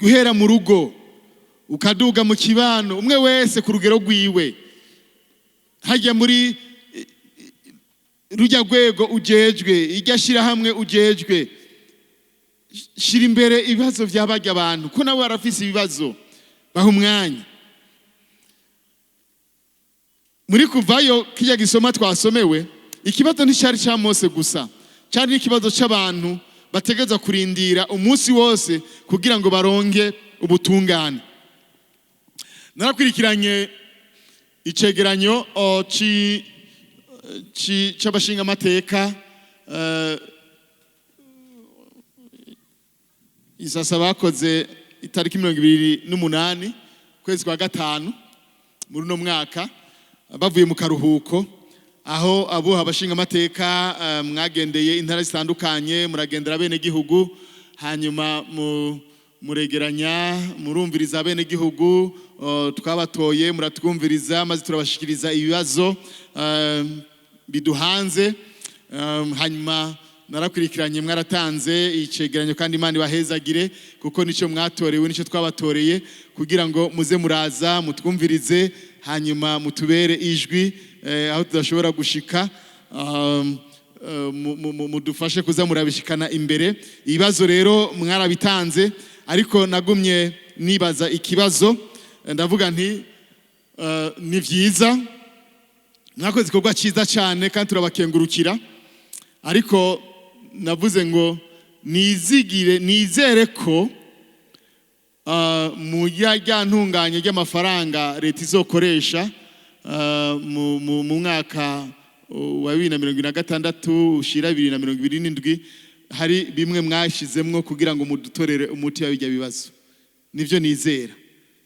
S1: guhera mu rugo ukaduga mu kibano, umwe wese ku rugero rwiwe, hajya muri rujya rwego ujejwe, irya shyirahamwe ujejwe. Shira imbere ibibazo by'abajya abantu, ko nabo barafise ibibazo, baha umwanya. Muri Kuvayo, kijya gisoma twasomewe, ikibazo nticyari cya Mose gusa, cyari n'ikibazo cy'abantu bategereza kurindira umunsi wose kugira ngo baronke ubutungane. Narakwirikiranye icegeranyo c'abashingamateka isasa bakoze itariki 28 kwezi kwa gatanu muri uno mwaka, bavuye mu karuhuko, aho abuha abashingamateka mwagendeye intara zitandukanye, muragendera bene gihugu, hanyuma muregeranya, murumviriza bene gihugu. Twabatoye, muratwumviriza, maze turabashikiriza ibibazo biduhanze. Hanyuma narakurikiranye, mwaratanze icegeranyo, kandi Imana ibahezagire, kuko nicyo mwatorewe, nicyo twabatoreye, kugira ngo muze muraza mutwumvirize, hanyuma mutubere ijwi aho tudashobora gushika, mudufashe kuza murabishikana imbere. Ibibazo rero mwarabitanze, ariko nagumye nibaza ikibazo, ndavuga nti ni vyiza, mwakoze igikorwa cyiza cyane kandi turabakengurukira, ariko navuze ngo nizigire, nizere ko mu rya ntunganye ry'amafaranga leta izokoresha mu mwaka wa 2026 ushira 2027, hari bimwe mwashizemwo kugira ngo mudutorere umuti wa bijya bibazo. Nivyo nizera.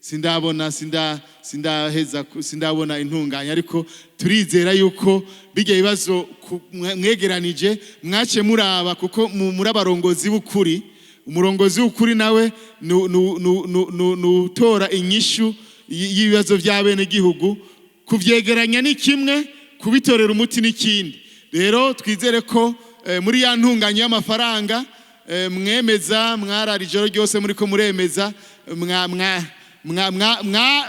S1: Sindabona, sindaheza, sindabona intunganya, ariko turizera yuko bijya bibazo mwegeranije mwace muraba, kuko muri abarongozi b'ukuri. Umurongozi w'ukuri nawe nutora inyishu y'ibibazo by'abenegihugu. Kuvyegeranya ni kimwe, kubitorera umuti n'ikindi. Rero twizere ko muri ya ntunganya y'amafaranga mwemeza, mwarara ijoro ryose muriko muremeza,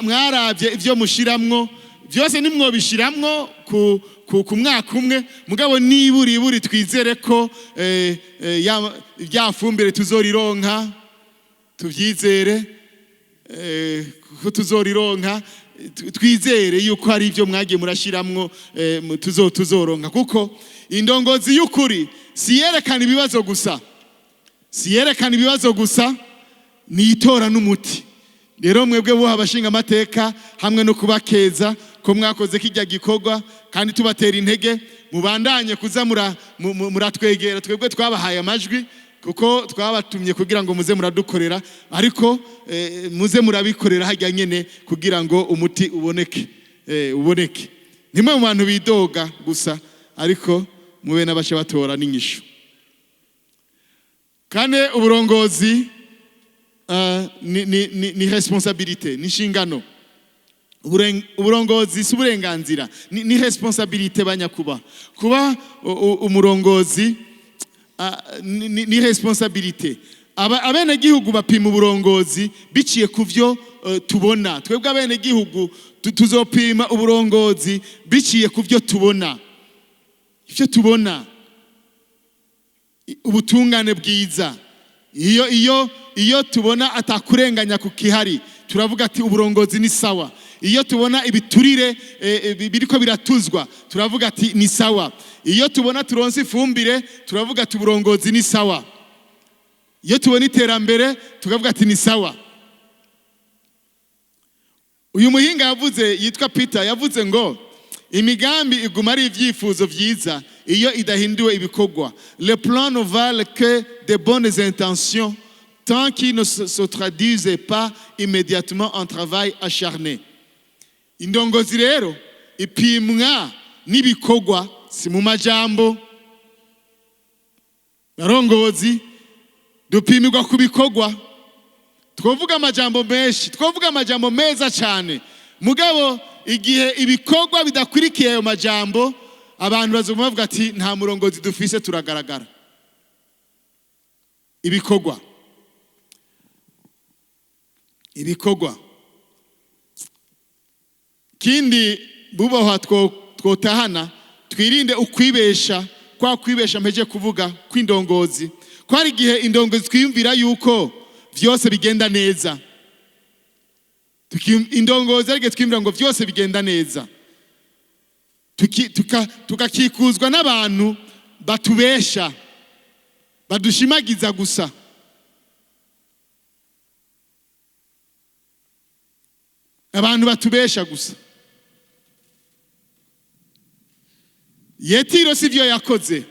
S1: mwaravye ivyo mushiramwo byose. Nimwobishiramwo ku mwaka umwe, mugabo niburi buri twizere ko ya fumbire tuzorironka. Tuvyizere ko tuzorironka. Twizere yuko hari ibyo mwagiye murashiramwo tuzoronka, kuko indongozi y'ukuri si yerekana ibibazo gusa, si yerekana ibibazo gusa, ni itora n'umuti. Rero mwebwe buha abashinga amateka, hamwe no kubakeza ko mwakoze kijya gikorwa, kandi tubatera intege, mubandanye kuza muratwegera twebwe twabahaye amajwi, kuko twabatumye kugira ngo muze muradukorera, ariko muze murabikorera hajya nyene kugira ngo umuti uboneke, uboneke. Nimwe mu bantu bidoga gusa, ariko mube n'abace batora n'inyishu. Kane, uburongozi ni responsabilité, ni inshingano. Uburongozi si uburenganzira, ni responsabilité. Banyakuba, kuba umurongozi ni responsabilité. Abenegihugu bapima uburongozi biciye ku vyo tubona. Twebwe abenegihugu tuzopima uburongozi biciye ku vyo tubona, ivyo tubona: ubutungane bwiza. Iyo tubona atakurenganya ku kihari, turavuga ati uburongozi ni sawa. Iyo tubona ibiturire biriko biratuzwa, turavuga ati ni sawa. Iyo tubona turonse ifumbire, turavuga ati uburongozi ni sawa. Iyo tubona iterambere, tukavuga ati ni sawa. Uyu muhinga yavuze yitwa Peter yavuze ngo imigambi iguma ari ibyifuzo byiza iyo idahinduwe ibikorwa. "Les plans ne valent que de bonnes intentions tant qu'ils ne se traduisent pas immédiatement en travail acharné." Indongozi rero ipimwa n'ibikorwa, si mu majambo. Barongozi, dupimirwa ku bikorwa. Twovuga amajambo menshi, twovuga amajambo meza cyane, mugabo igihe ibikorwa bidakurikiye ayo majambo, abantu bazoguma bavuga ati nta murongozi dufise. Turagaragara ibikorwa, ibikorwa. Kindi bubahwa twotahana, twirinde ukwibesha, kwa kwibesha mpeje kuvuga kw'indongozi, ko hari igihe indongozi twiyumvira yuko vyose bigenda neza. Indongozi ariko twiyumvira ngo vyose bigenda neza. Tugakikuzwa n'abantu batubesha, badushimagiza gusa. Abantu batubesha gusa. Yetiro sivyo yakoze.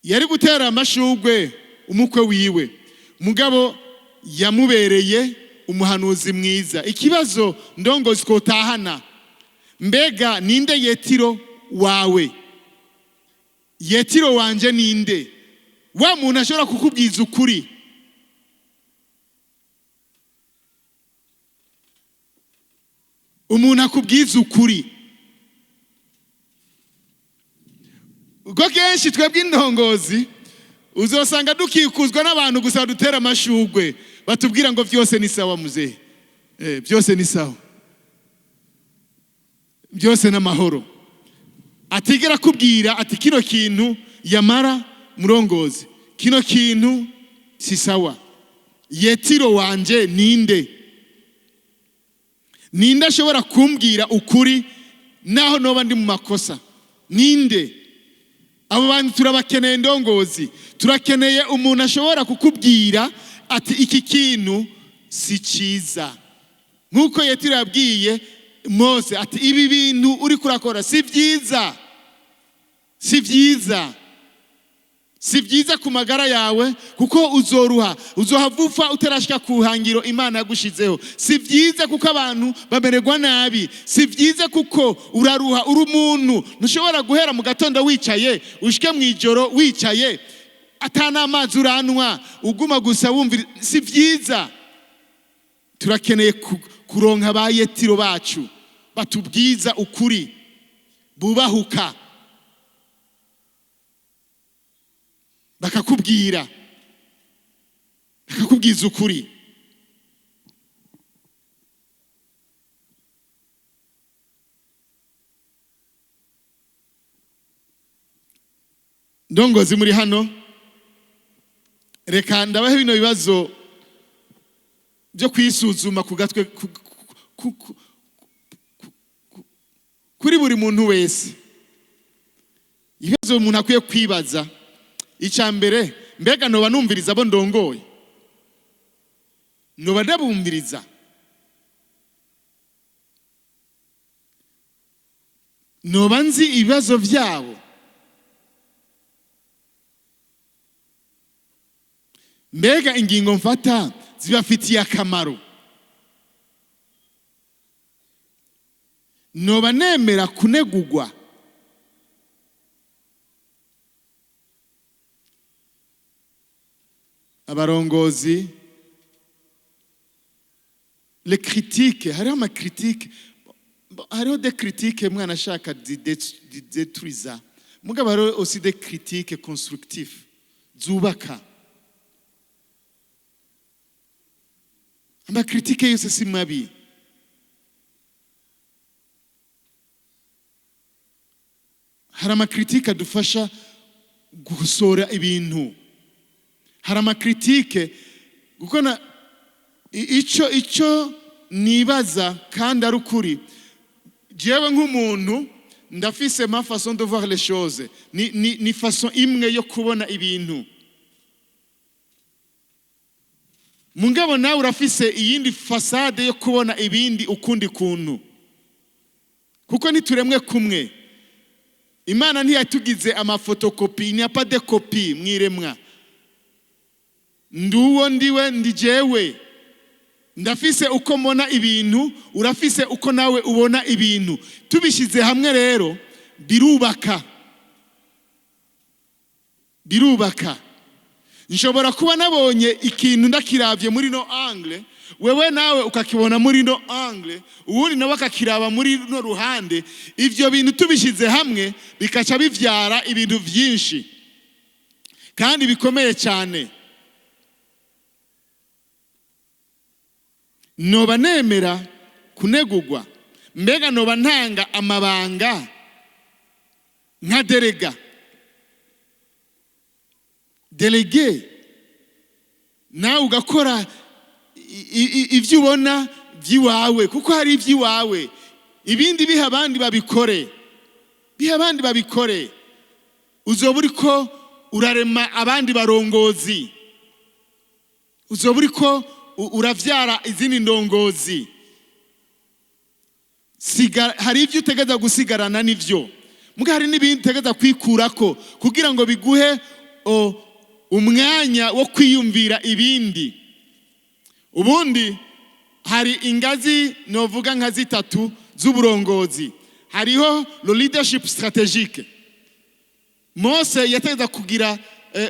S1: Yari gutera amashugwe umukwe wiwe, mugabo yamubereye umuhanuzi mwiza. Ikibazo ndongozi kotahana, mbega ninde Yetiro wawe? Yetiro wanje ninde? Wa muntu ashobora kukubwiza ukuri. Umuntu akubwiza ukuri. Ubwo kenshi twebwe indongozi uzosanga dukikuzwa n'abantu gusa badutera amashugwe, batubwira ngo vyose ni sawa muzehe, byose ni sawa, byose n'amahoro. Atigera akubwira ati kino kintu yamara murongozi, kino kintu si sawa. Yetiro wanje ninde? Ninde ashobora kumbwira ukuri naho noba ndi mu makosa? Ninde? Abo bantu turabakeneye ndongozi. Turakeneye umuntu ashobora kukubwira ati iki kintu si cyiza. Nk'uko Yetiro yabwiye Mose ati ibi bintu uri kurakora si byiza, si byiza, si byiza ku magara yawe, kuko uzoruha, uzohava upfa utarashika ku hangiro Imana yagushizeho. Si byiza kuko abantu bamererwa nabi, si byiza kuko uraruha, uri umuntu ntushobora guhera mu gatondo wicaye ushike mu ijoro wicaye ata n'amazi uranwa, uguma gusa wumvira. Si byiza. Turakeneye kuronka ba Yetiro bacu batubwiza ukuri, bubahuka bakakubwira, bakakubwiza ukuri. Ndongozi muri hano, reka ndabahe bino bibazo byo kwisuzuma ku gatwe kuri buri muntu wese. Ibibazo umuntu akwiye kwibaza. Icya mbere, mbega noba numviriza abo ndongoye? Noba ndabumviriza? Noba nzi ibibazo byabo? Mbega ingingo mfata zibafitiye akamaro? Noba nemera kunegugwa? Abarongozi, les critiques, hariho ama critiques, hariho des critiques mwana ashaka zidétruiza, mugabo hariho aussi des critiques constructives zubaka. Ama critiques yose si mabi. Hari ama critiques adufasha gukosora ibintu. Hari ama critiques kuko na ico nibaza kandi ari ukuri, jewe nk'umuntu ndafise ma façon de voir les choses, ni façon imwe yo kubona ibintu, mugabo nawe urafise iyindi façade yo kubona ibindi ukundi kuntu, kuko ntituremwe kumwe. Imana ntiyatugize amafotokopi, il n'y a pas de copie mwiremwa. Nduwo ndiwe, ndi jewe, ndafise uko mbona ibintu, urafise uko nawe ubona ibintu. Tubishyize hamwe rero birubaka, birubaka. Nshobora kuba nabonye ikintu ndakiravye muri no angle, wewe nawe ukakibona muri no angle, uwundi nawe akakiraba muri no ruhande. Ivyo bintu tubishyize hamwe bikaca bivyara ibintu vyinshi kandi bikomeye cyane. Noba nemera kunegugwa? Mbega noba ntanga amabanga nka déléga, délégué, nawe ugakora ibyo ubona by'iwawe, kuko hari iby'iwawe, ibindi biha abandi babikore. Bihe abandi babikore. Uzoba uriko urarema abandi barongozi, uzoba uriko uravyara izindi ndongozi. Hari ibyo utegeza gusigarana nivyo, muga hari n'ibindi utegeza kwikurako kugira ngo biguhe umwanya wo kwiyumvira ibindi. Ubundi hari ingazi novuga nka zitatu z'uburongozi. Hariho le leadership stratégique. Mose yategeza kugira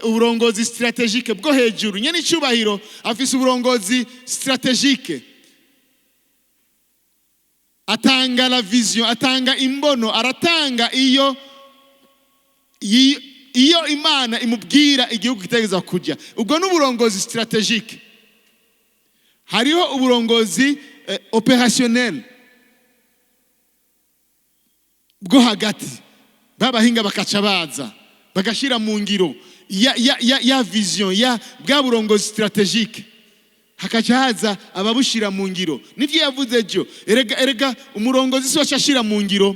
S1: uburongozi stratégique bwo hejuru. Nyene icubahiro afise uburongozi stratégique, atanga la vision, atanga imbono, aratanga iyo Imana imubwira igihugu kitegeza kujya. Ubwo n'uburongozi stratégique. Hariho uburongozi opérationnel bwo hagati, babahinga bakaca baza bagashira mu ngiro ya vision ya bwa burongozi stratégique, hakaca haza ababushira mu ngiro. Nivyo yavuze ejo. Erega umurongozi si waca ashira mu ngiro.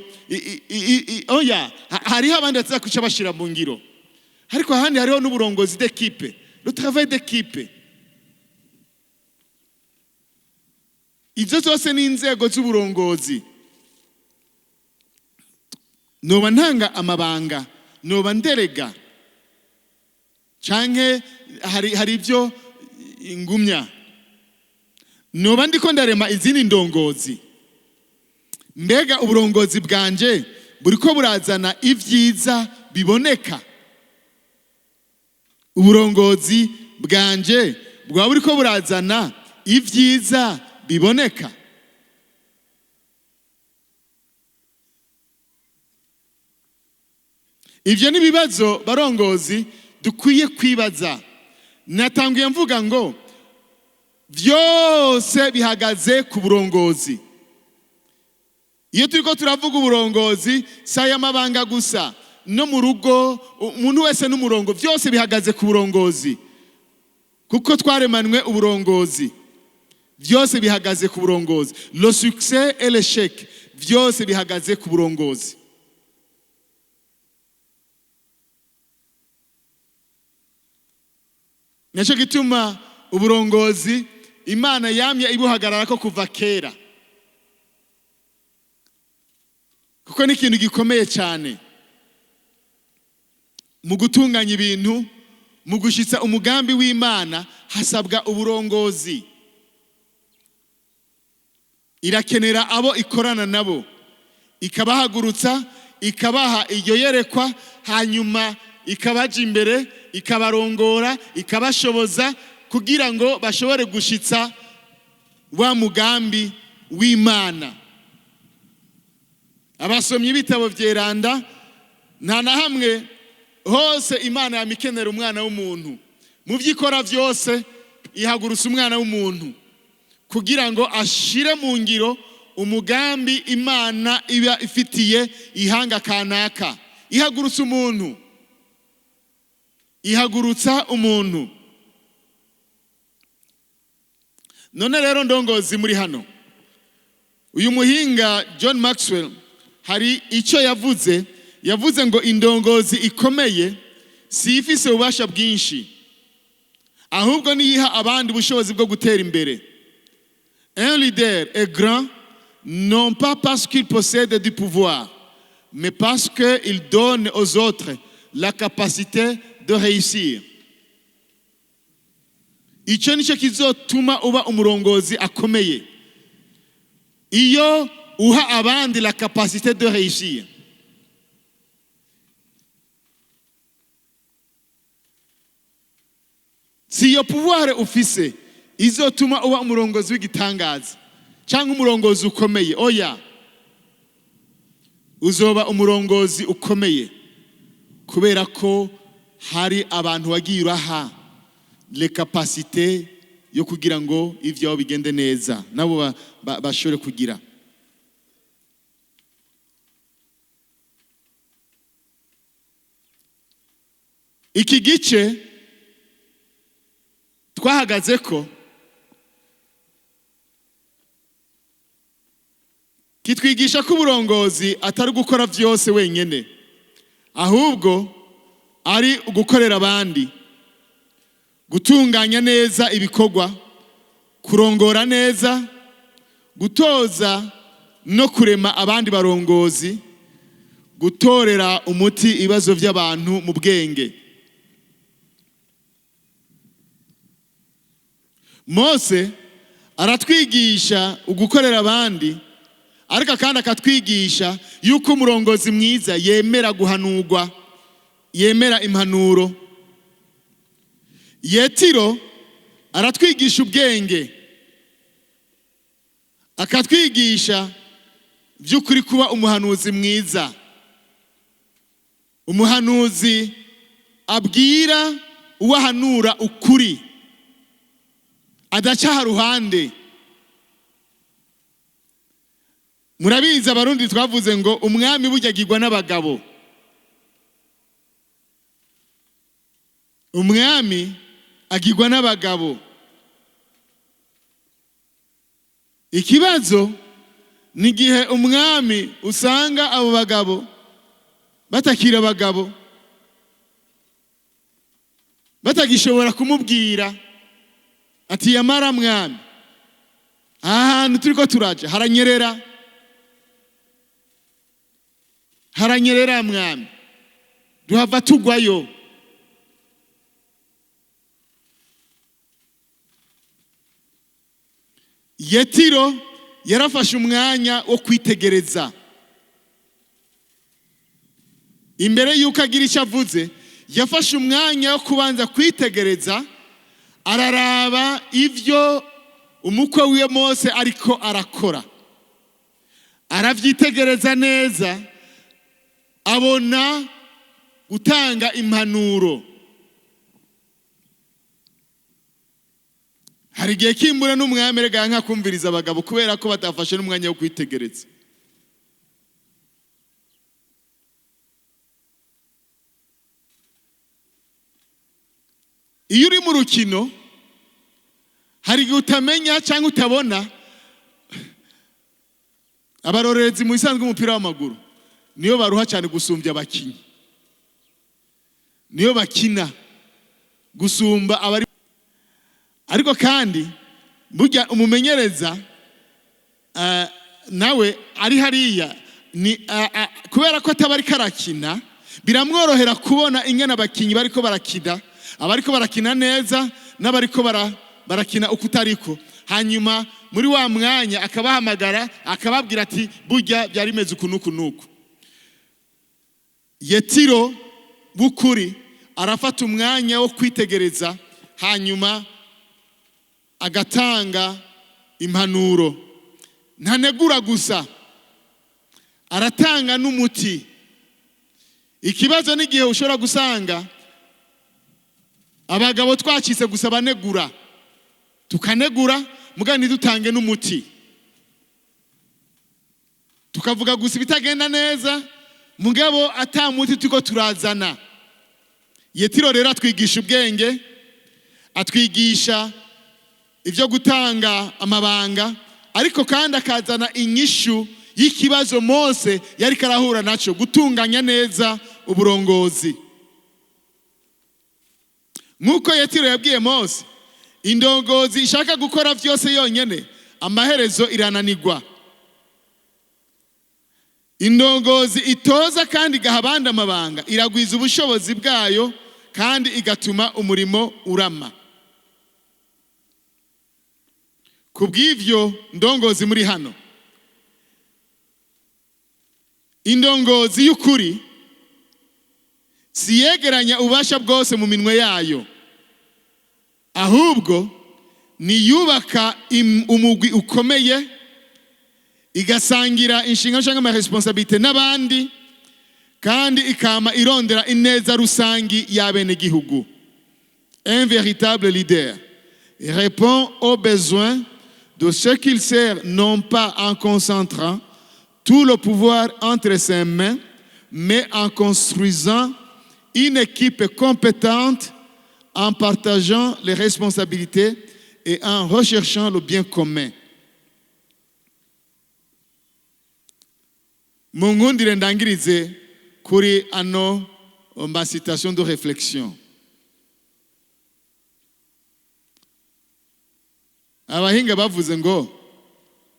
S1: Oya, hariho abandi bataza kuca bashira mu ngiro. Ariko ahandi hariho n'uburongozi d'équipe, le travail d'équipe. Izo zose ni inzego z'uburongozi. Noba ntanga amabanga, noba nderega, canke hari ibyo ingumya, noba ndiko ndarema izindi ndongozi. Mbega uburongozi bwanje buriko burazana ibyiza biboneka? Uburongozi bwanje bwaba buriko burazana ibyiza biboneka? Ivyo ni ibibazo barongozi dukwiye kwibaza. Natanguye mvuga ngo vyose bihagaze ku burongozi. Iyo turiko turavuga uburongozi, si aya mabanga gusa, no mu rugo umuntu wese n'umurongo, vyose bihagaze ku burongozi, kuko twaremanwe uburongozi. Vyose bihagaze ku burongozi. Le succès et l'échec, vyose bihagaze ku burongozi. Naco gituma uburongozi Imana yamye ibuhagararako kuva kera, kuko ni ikintu gikomeye cyane mu gutunganya ibintu, mu gushitsa umugambi w'Imana hasabwa uburongozi. Irakenera abo ikorana nabo, ikabahagurutsa, ikabaha iryo yerekwa, hanyuma ikabaja imbere, ikabarongora, ikabashoboza kugira ngo bashobore gushitsa wa mugambi w'Imana. Abasomyi b'ibitabo vyeranda, nta na hamwe hose Imana yamikenera umwana w'umuntu. Mu vyikora vyose ihagurutsa umwana w'umuntu kugira ngo ashire mu ngiro umugambi Imana iba ifitiye ihanga kanaka. Ihagurutsa umuntu, ihagurutsa umuntu. None rero ndongozi muri hano, uyu muhinga John Maxwell hari icyo yavuze. Yavuze ngo indongozi ikomeye si ifise ububasha bwinshi, ahubwo niyiha abandi ubushobozi bwo gutera imbere. Un leader est grand non pas parce qu'il possède du pouvoir, mais parce qu'il donne aux autres la capacité de réussir. Icyo nicyo kizotuma uba umurongozi akomeye, iyo uha abandi la capacité de réussir. Si iyo pouvoir ufise izotuma uba umurongozi w'igitangaza cyangwa umurongozi ukomeye, oya, uzoba umurongozi ukomeye kubera ko hari abantu wagiye uraha les capacités yo kugira ngo ivyabo bigende neza, nabo bashobore kugira. Iki gice twahagaze ko Kitwigisha ko uburongozi atari gukora byose wenyine, ahubwo ari ugukorera abandi, gutunganya neza ibikorwa, kurongora neza, gutoza no kurema abandi barongozi, gutorera umuti ibibazo by'abantu mu bwenge. Mose aratwigisha ugukorera abandi, ariko kandi akatwigisha yuko umurongozi mwiza yemera guhanurwa, yemera impanuro. Yetiro aratwigisha ubwenge, akatwigisha by'ukuri kuba umuhanuzi mwiza, umuhanuzi abwira uwo ahanura ukuri, adaca ruhande. Murabizi, Abarundi twavuze ngo umwami burya agirwa n'abagabo. Umwami agirwa n'abagabo. Ikibazo ni igihe umwami usanga abo bagabo batakira abagabo, batagishobora kumubwira ati: "Yamara mwami, aha hantu turiko turaja haranyerera, haranyerera mwami, duhava tugwayo." Yetiro yarafashe umwanya wo kwitegereza imbere y'uko agira icyo avuze. Yafashe umwanya wo kubanza kwitegereza, araraba ibyo umukwe wiwe Mose ariko arakora, arabyitegereza neza, abona gutanga impanuro. Hari igihe kimbura n'umwami rega nka kumviriza abagabo kubera ko batafashe n'umwanya wo kwitegereza. Iyo uri mu rukino, hari igihe utamenya cyangwa utabona abarorerezi. Mu bisanzwe umupira w'amaguru niyo baruha cyane gusumbya abakinnyi, niyo bakina gusumba abari. Ariko kandi burya umumenyereza nawe ari hariya ni kubera ko ataba ariko arakina, biramworohera kubona ingene abakinnyi bariko barakina, abariko barakina neza n'abariko barakina uko utariko. Hanyuma muri wa mwanya akabahamagara, akababwira ati: "Burya byari bimeze uku n'uku n'uku." Yetiro w'ukuri arafata umwanya wo kwitegereza, hanyuma agatanga impanuro. Ntanegura gusa, aratanga n'umuti. Ikibazo n'igihe ushobora gusanga abagabo twacitse gusa banegura, tukanegura muga ntidutange n'umuti, tukavuga gusa ibitagenda neza, mugabo ata muti turiko turazana. Yetiro rero atwigisha ubwenge, atwigisha ibyo gutanga amabanga, ariko kandi akazana inyishu y'ikibazo Mose yari karahura nacyo, gutunganya neza uburongozi. Nk'uko Yetiro yabwiye Mose, indongozi ishaka gukora byose yonyine amaherezo irananigwa. Indongozi itoza kandi igaha abandi amabanga iragwiza ubushobozi bwayo kandi igatuma umurimo urama. Ku bw'ibyo, ndongozi muri hano, indongozi y'ukuri si yegeranya ububasha bwose mu minwe yayo, ahubwo niyubaka umugwi ukomeye, igasangira inshingano cyangwa amaresponsabilités n'abandi, kandi ikama irondera ineza rusangi y'abenegihugu. Un véritable leader répond aux besoins de ceux qu'il sert, non pas en concentrant tout le pouvoir entre ses mains, mais en construisant une équipe compétente, en partageant les responsabilités et en recherchant le bien commun. Mu nkundire ndangirize kuri ano ma citation de réflexion. Abahinga bavuze ngo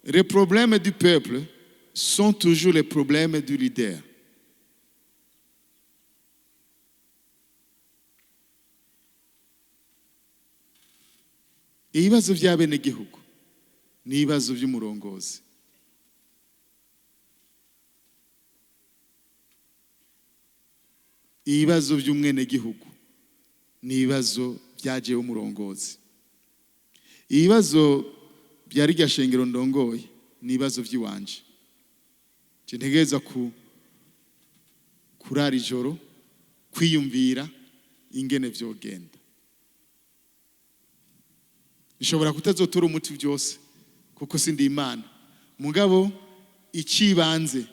S1: les problèmes du peuple sont toujours les problèmes du leader. Ibibazo by'abenegihugu ni ibibazo by'umurongozi. Ibibazo by'umwenegihugu ni ibibazo byagiye umurongozi. Ibibazo bya rirya shengero ndongoye ni ibibazo by'iwanje. Nje ntegereza ku kurara ijoro kwiyumvira ingene vyogenda. Nshobora kutazotora umuti byose kuko sindi Imana, mugabo ikibanze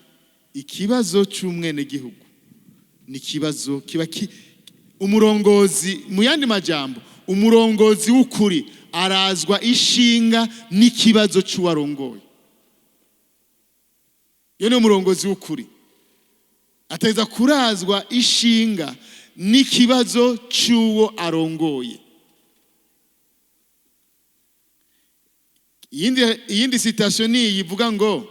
S1: ikibazo c'umwenegihugu ni ikibazo kiba umurongozi. Mu yandi majambo, umurongozi w'ukuri arazwa ishinga n'ikibazo c'uwarongoye. Iyo ni umurongozi w'ukuri ateza kurazwa ishinga n'ikibazo c'uwo arongoye. Iyindi citation ni iyi ivuga ngo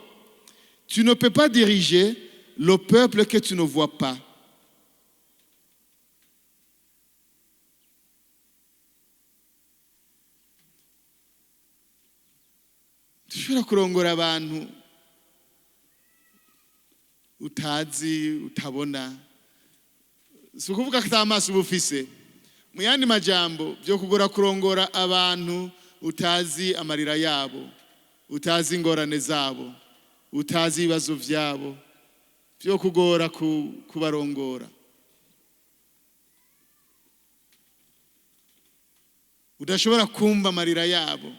S1: tu ne peux pas diriger le peuple que tu ne vois pas. Dushobora kurongora abantu utazi, utabona. Si ukuvuga ko ata maso uba ufise. Mu yandi majambo, byo kugora kurongora abantu utazi amarira yabo, utazi ingorane zabo, utazi ibibazo byabo, byo kugora kubarongora. Udashobora kumva amarira yabo.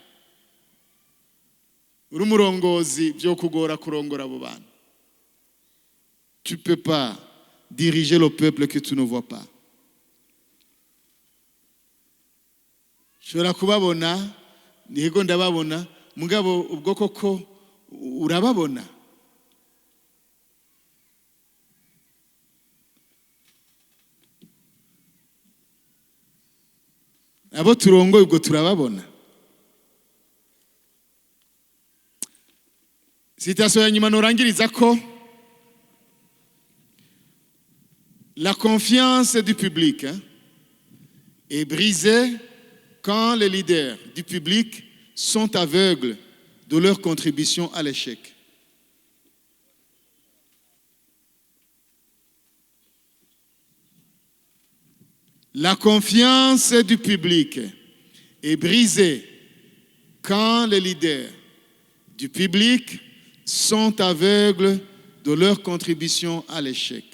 S1: Uri umurongozi, byo kugora kurongora abo bantu. Tu peux pas diriger le peuple que tu ne vois pas. Ushobora kubabona, yego ndababona, mugabo ubwo koko urababona? Abo turongoye ubwo turababona? Citation ya nyuma norangiriza ko: la confiance du public, hein, est brisée quand les leaders du public sont aveugles de leur contribution à l'échec. La confiance du public est brisée quand les leaders du public sont aveugles de leur contribution à l'échec.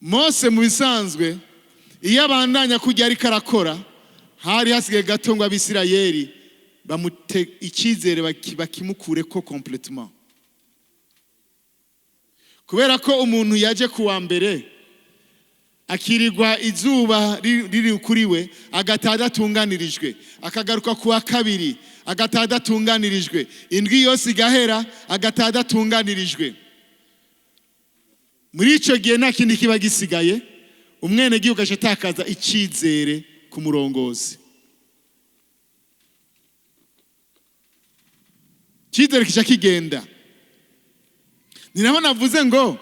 S1: Mose mu bisanzwe iyo abandanya kujya ariko arakora, hari hasigaye gato ngo Abisirayeli bamute icyizere bakimukure ko complètement, kubera ko umuntu yaje kuwa mbere akirirwa izuba riri kuri we, agataha adatunganirijwe, akagaruka kuwa kabiri agataha adatunganirijwe, indwi yose igahera agataha adatunganirijwe. Muri icyo gihe nta kindi kiba gisigaye, umwenegihugu aca atakaza icyizere ku murongozi. Icyizere kica kigenda. Ni naho navuze ngo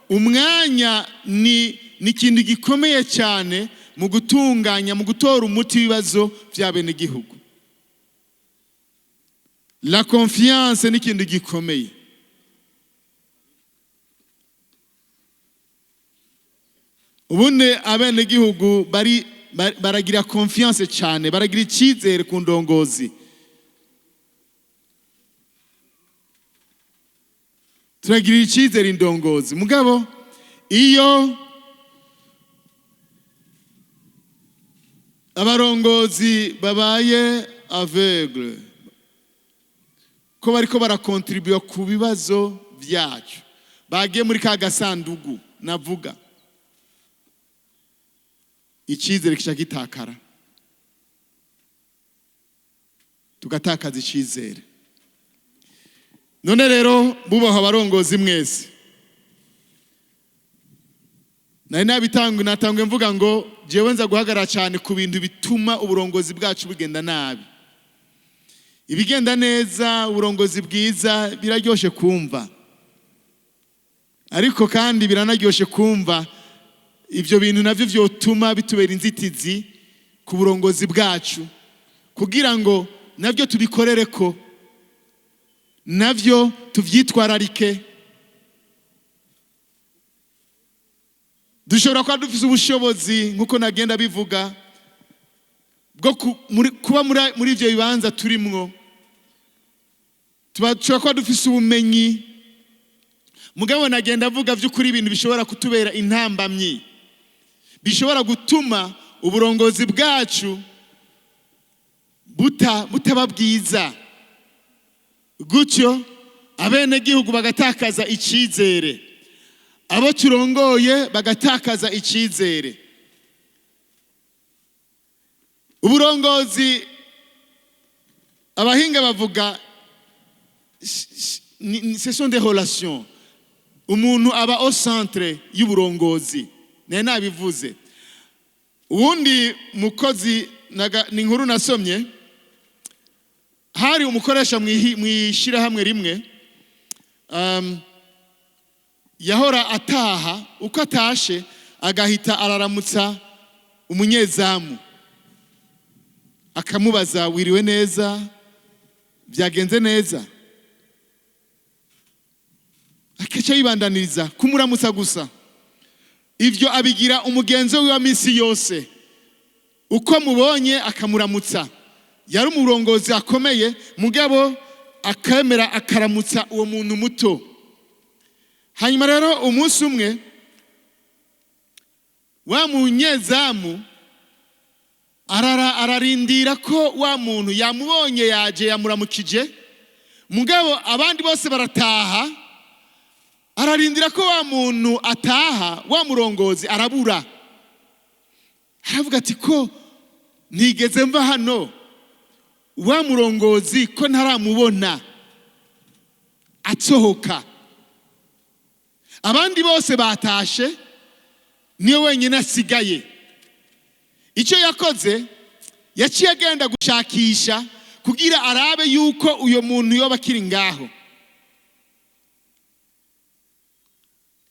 S1: umwanya ni ikintu gikomeye cyane mu gutunganya, mu gutora umuti w'ibibazo by'abenegihugu. La confiance ni ikintu gikomeye. Ubundi abenegihugu baragira confiance cyane, baragira icyizere ku ndongozi. Turagira icyizere indongozi, mugabo iyo abarongozi babaye aveugle ko bariko barakontribuwa ku bibazo byacu, bagiye muri ka gasandugu navuga, icyizere kica gitakara, tugatakaza icyizere. None rero, bubaha abarongozi mwese, nari nabitanga, natangwe mvuga ngo jewe nza guhagarara cyane ku bintu bituma uburongozi bwacu bugenda nabi. Ibigenda neza, uburongozi bwiza, biraryoshe kumva, ariko kandi biranaryoshe kumva ibyo bintu navyo vyotuma bitubera inzitizi ku burongozi bwacu, kugira ngo nabyo tubikorere ko, navyo tuvyitwararike. Dushobora kuba dufise ubushobozi, nk'uko nagenda bivuga, bwo kuba muri ivyo bibanza turimwo. Dushobora kuba dufise ubumenyi, mugabo nagenda avuga vy'ukuri ibintu bishobora kutubera intambamyi, bishobora gutuma uburongozi bwacu butaba bwiza, gutyo abenegihugu bagatakaza icizere, abo turongoye bagatakaza icizere. Uburongozi, abahinga bavuga, ce sont des relations. Umuntu aba au centre y'uburongozi, naye nabivuze. Uwundi mukozi, ni inkuru nasomye, hari umukoresha mw'ishirahamwe rimwe, yahora ataha, uko atashe agahita araramutsa umunyezamu, akamubaza: "Wiriwe neza? Byagenze neza?" Akaca yibandaniriza kumuramutsa gusa. Ivyo abigira umugenzo wiwa minsi yose, uko mubonye akamuramutsa. Yari umurongozi akomeye, mugabo akemera akaramutsa uwo muntu muto. Hanyuma rero umunsi umwe wa munyezamu arara ararindira ko wa muntu yamubonye yaje yamuramukije, mugabo abandi bose barataha. Ararindira ko wa muntu ataha, wa murongozi arabura. Aravuga ati: "Ko ntigeze mva hano, wa murongozi ko ntaramubona asohoka? Abandi bose batashe, niwe wenyine asigaye." Icyo yakoze, yaciye agenda gushakisha kugira arabe yuko uyo muntu yoba akiri ngaho.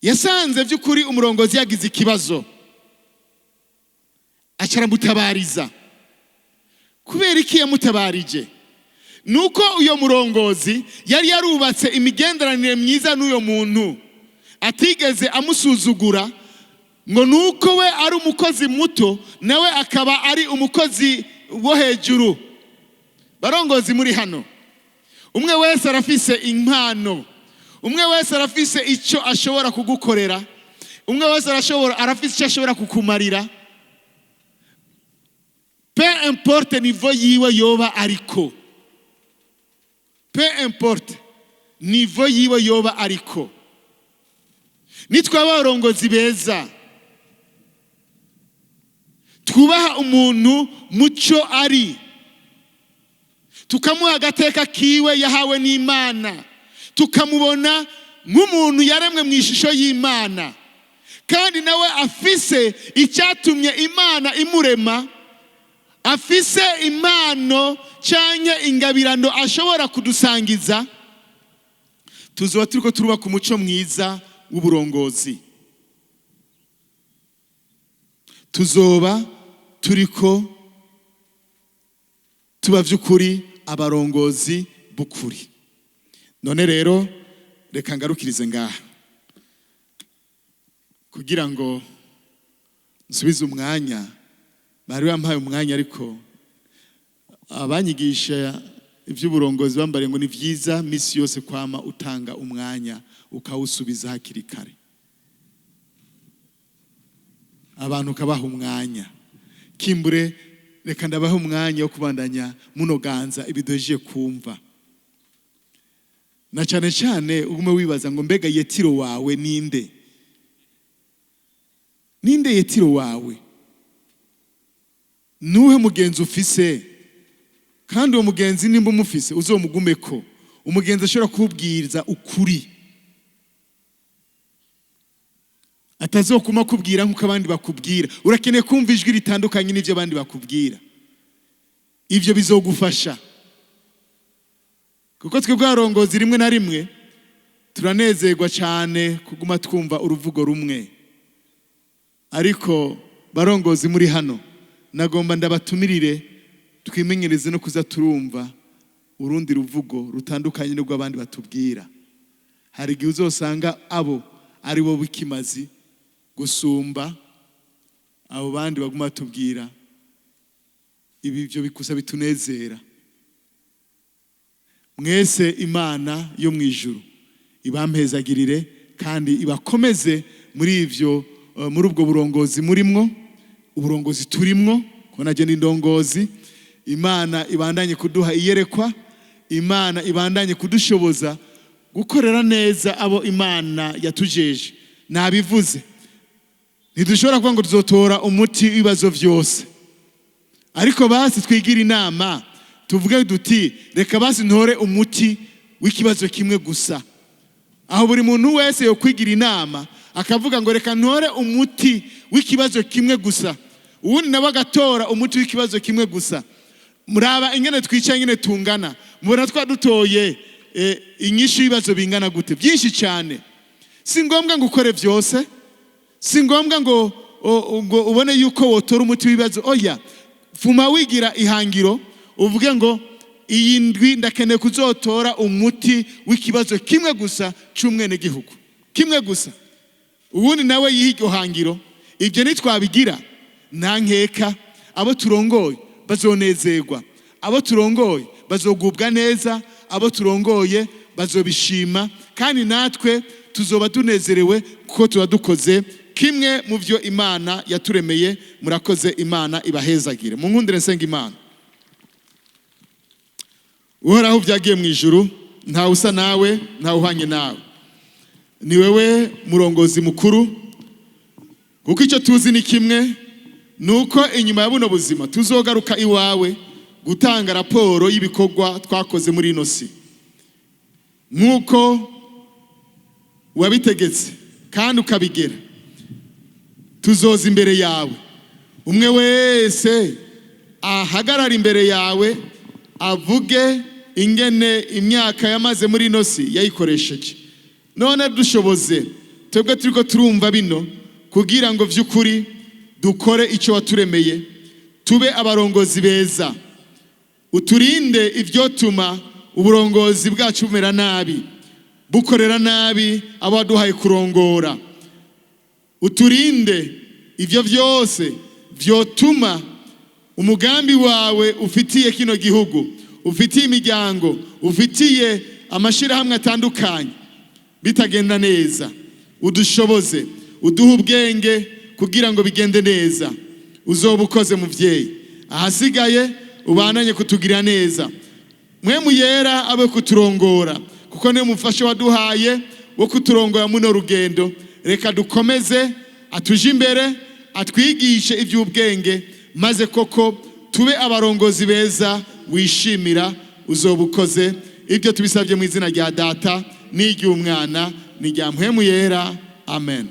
S1: Yasanze by'ukuri umurongozi yagize ikibazo, aca aramutabariza. Kubera iki yamutabarije? Nuko uyo murongozi yari yarubatse imigenderanire myiza n'uyo muntu, atigeze amusuzugura ngo nuko we ari umukozi muto, nawe akaba ari umukozi wo hejuru. Barongozi muri hano, umwe wese arafise impano, umwe wese arafise icyo ashobora kugukorera, umwe wese arafise icyo ashobora kukumarira, peu importe niveau yiwe yoba ariko, peu importe niveau yiwe yoba ariko. Nitwaba abarongozi beza, twubaha umuntu mucyo ari, tukamuha agateka kiwe yahawe n'Imana, tukamubona nk'umuntu yaremwe mu ishusho y'Imana, kandi nawe afise icyatumye Imana imurema, afise impano cyangwa ingabirano ashobora kudusangiza, tuzoba turiko turubaka umuco mwiza w'uburongozi. Tuzoba turiko tuba by'ukuri abarongozi b'ukuri. None rero reka ngarukirize ngaha kugira ngo nsubize umwanya bari bampaye umwanya, ariko abanyigisha iby'uburongozi bambariye ngo ni byiza misi yose kwama utanga umwanya ukawusubiza hakiri kare, abantu ukabaha umwanya. Kimbure reka ndabaha umwanya wo kubandanya munoganza ibidojeje kumva, na cyane cyane ugume wibaza ngo: mbega Yetiro wawe ninde? Ninde Yetiro wawe? Nuhe mugenzi ufise? Kandi uwo mugenzi nimba umufise, uzomugumeko. Umugenzi ashobora kukubwiriza ukuri, atazokuma akubwira nk'uko abandi bakubwira. Urakeneye kumva ijwi ritandukanye n'ibyo abandi bakubwira. Ibyo bizogufasha, kuko twebwe abarongozi rimwe na rimwe turanezerwa cyane kuguma twumva uruvugo rumwe. Ariko barongozi muri hano, nagomba ndabatumirire twimenyereze no kuza turumva urundi ruvugo rutandukanye n'urw'abandi batubwira. Hari igihe uzosanga abo ari bo b'ikimazi gusumba abo bandi baguma batubwira ibi. Byo bikusa bitunezera mwese. Imana yo mu ijuru ibampezagirire kandi ibakomeze muri ivyo, muri ubwo burongozi murimwo, uburongozi turimwo, ko najye ni indongozi. Imana ibandanye kuduha iyerekwa, Imana ibandanye kudushoboza gukorera neza abo Imana yatujeje. Nabivuze, ntidushobora kuvuga ngo tuzotora umuti w'ibibazo byose, ariko basi twigira inama, tuvuge duti: "Reka basi ntore umuti w'ikibazo kimwe gusa." Aho buri muntu wese yokwigira inama akavuga ngo: "Reka ntore umuti w'ikibazo kimwe gusa," uwundi nawe agatora umuti w'ikibazo kimwe gusa. Muraba ingene twicaye, ingene tungana, mubona twadutoye inyishu y'ibibazo bingana gute? Byinshi cyane. Si ngombwa ngo ukore byose, si ngombwa ngo ubone yuko wotora umuti w'ibibazo. Oya, fuma wigira ihangiro, uvuge ngo: "Iyi ndwi ndakeneye kuzotora umuti w'ikibazo kimwe gusa c'umwenegihugu, kimwe gusa." Ubundi nawe yiha iryo hangiro. Ibyo nitwabigira, nta nkeka abo turongoye bazonezerwa, abo turongoye bazogubwa neza, abo turongoye bazobishima, kandi natwe tuzoba tunezerewe kuko tuba dukoze kimwe mu byo Imana yaturemeye. Murakoze, Imana ibahezagire. Mu nkundire nsenga Imana. Uhoraho byagiye mu ijuru, ntawe usa nawe, ntawe uhwanye nawe, ni wewe murongozi mukuru. Kuko icyo tuzi ni kimwe, ni uko inyuma ya buno buzima tuzogaruka iwawe gutanga raporo y'ibikorwa twakoze muri ino si, nk'uko wabitegetse kandi ukabigera. Tuzoza imbere yawe, umwe wese ahagarara imbere yawe, avuge ingene imyaka yamaze muri ino si yayikoresheje. None dushoboze twebwe turiko turumva bino, kugira ngo vy'ukuri dukore icyo waturemeye, tube abarongozi beza. Uturinde ivyotuma uburongozi bwacu bumera nabi, bukorera nabi abo waduhaye kurongora. Uturinde ivyo vyose vyotuma umugambi wawe ufitiye kino gihugu, ufitiye imiryango, ufitiye amashirahamwe atandukanye bitagenda neza. Udushoboze, uduhe ubwenge kugira ngo bigende neza. Uzoba ukoze, muvyeyi. Ahasigaye ubananye kutugira neza. Mpwemu Yera abe kuturongora, kuko niwe mufasha waduhaye wo kuturongora muno rugendo. Reka dukomeze atuje imbere, atwigishe iby'ubwenge, maze koko tube abarongozi beza wishimira. Uzoba ukoze. Ibyo tubisabye mu izina rya Data n'iry'Umwana n'irya Mpwemu Yera. Amen.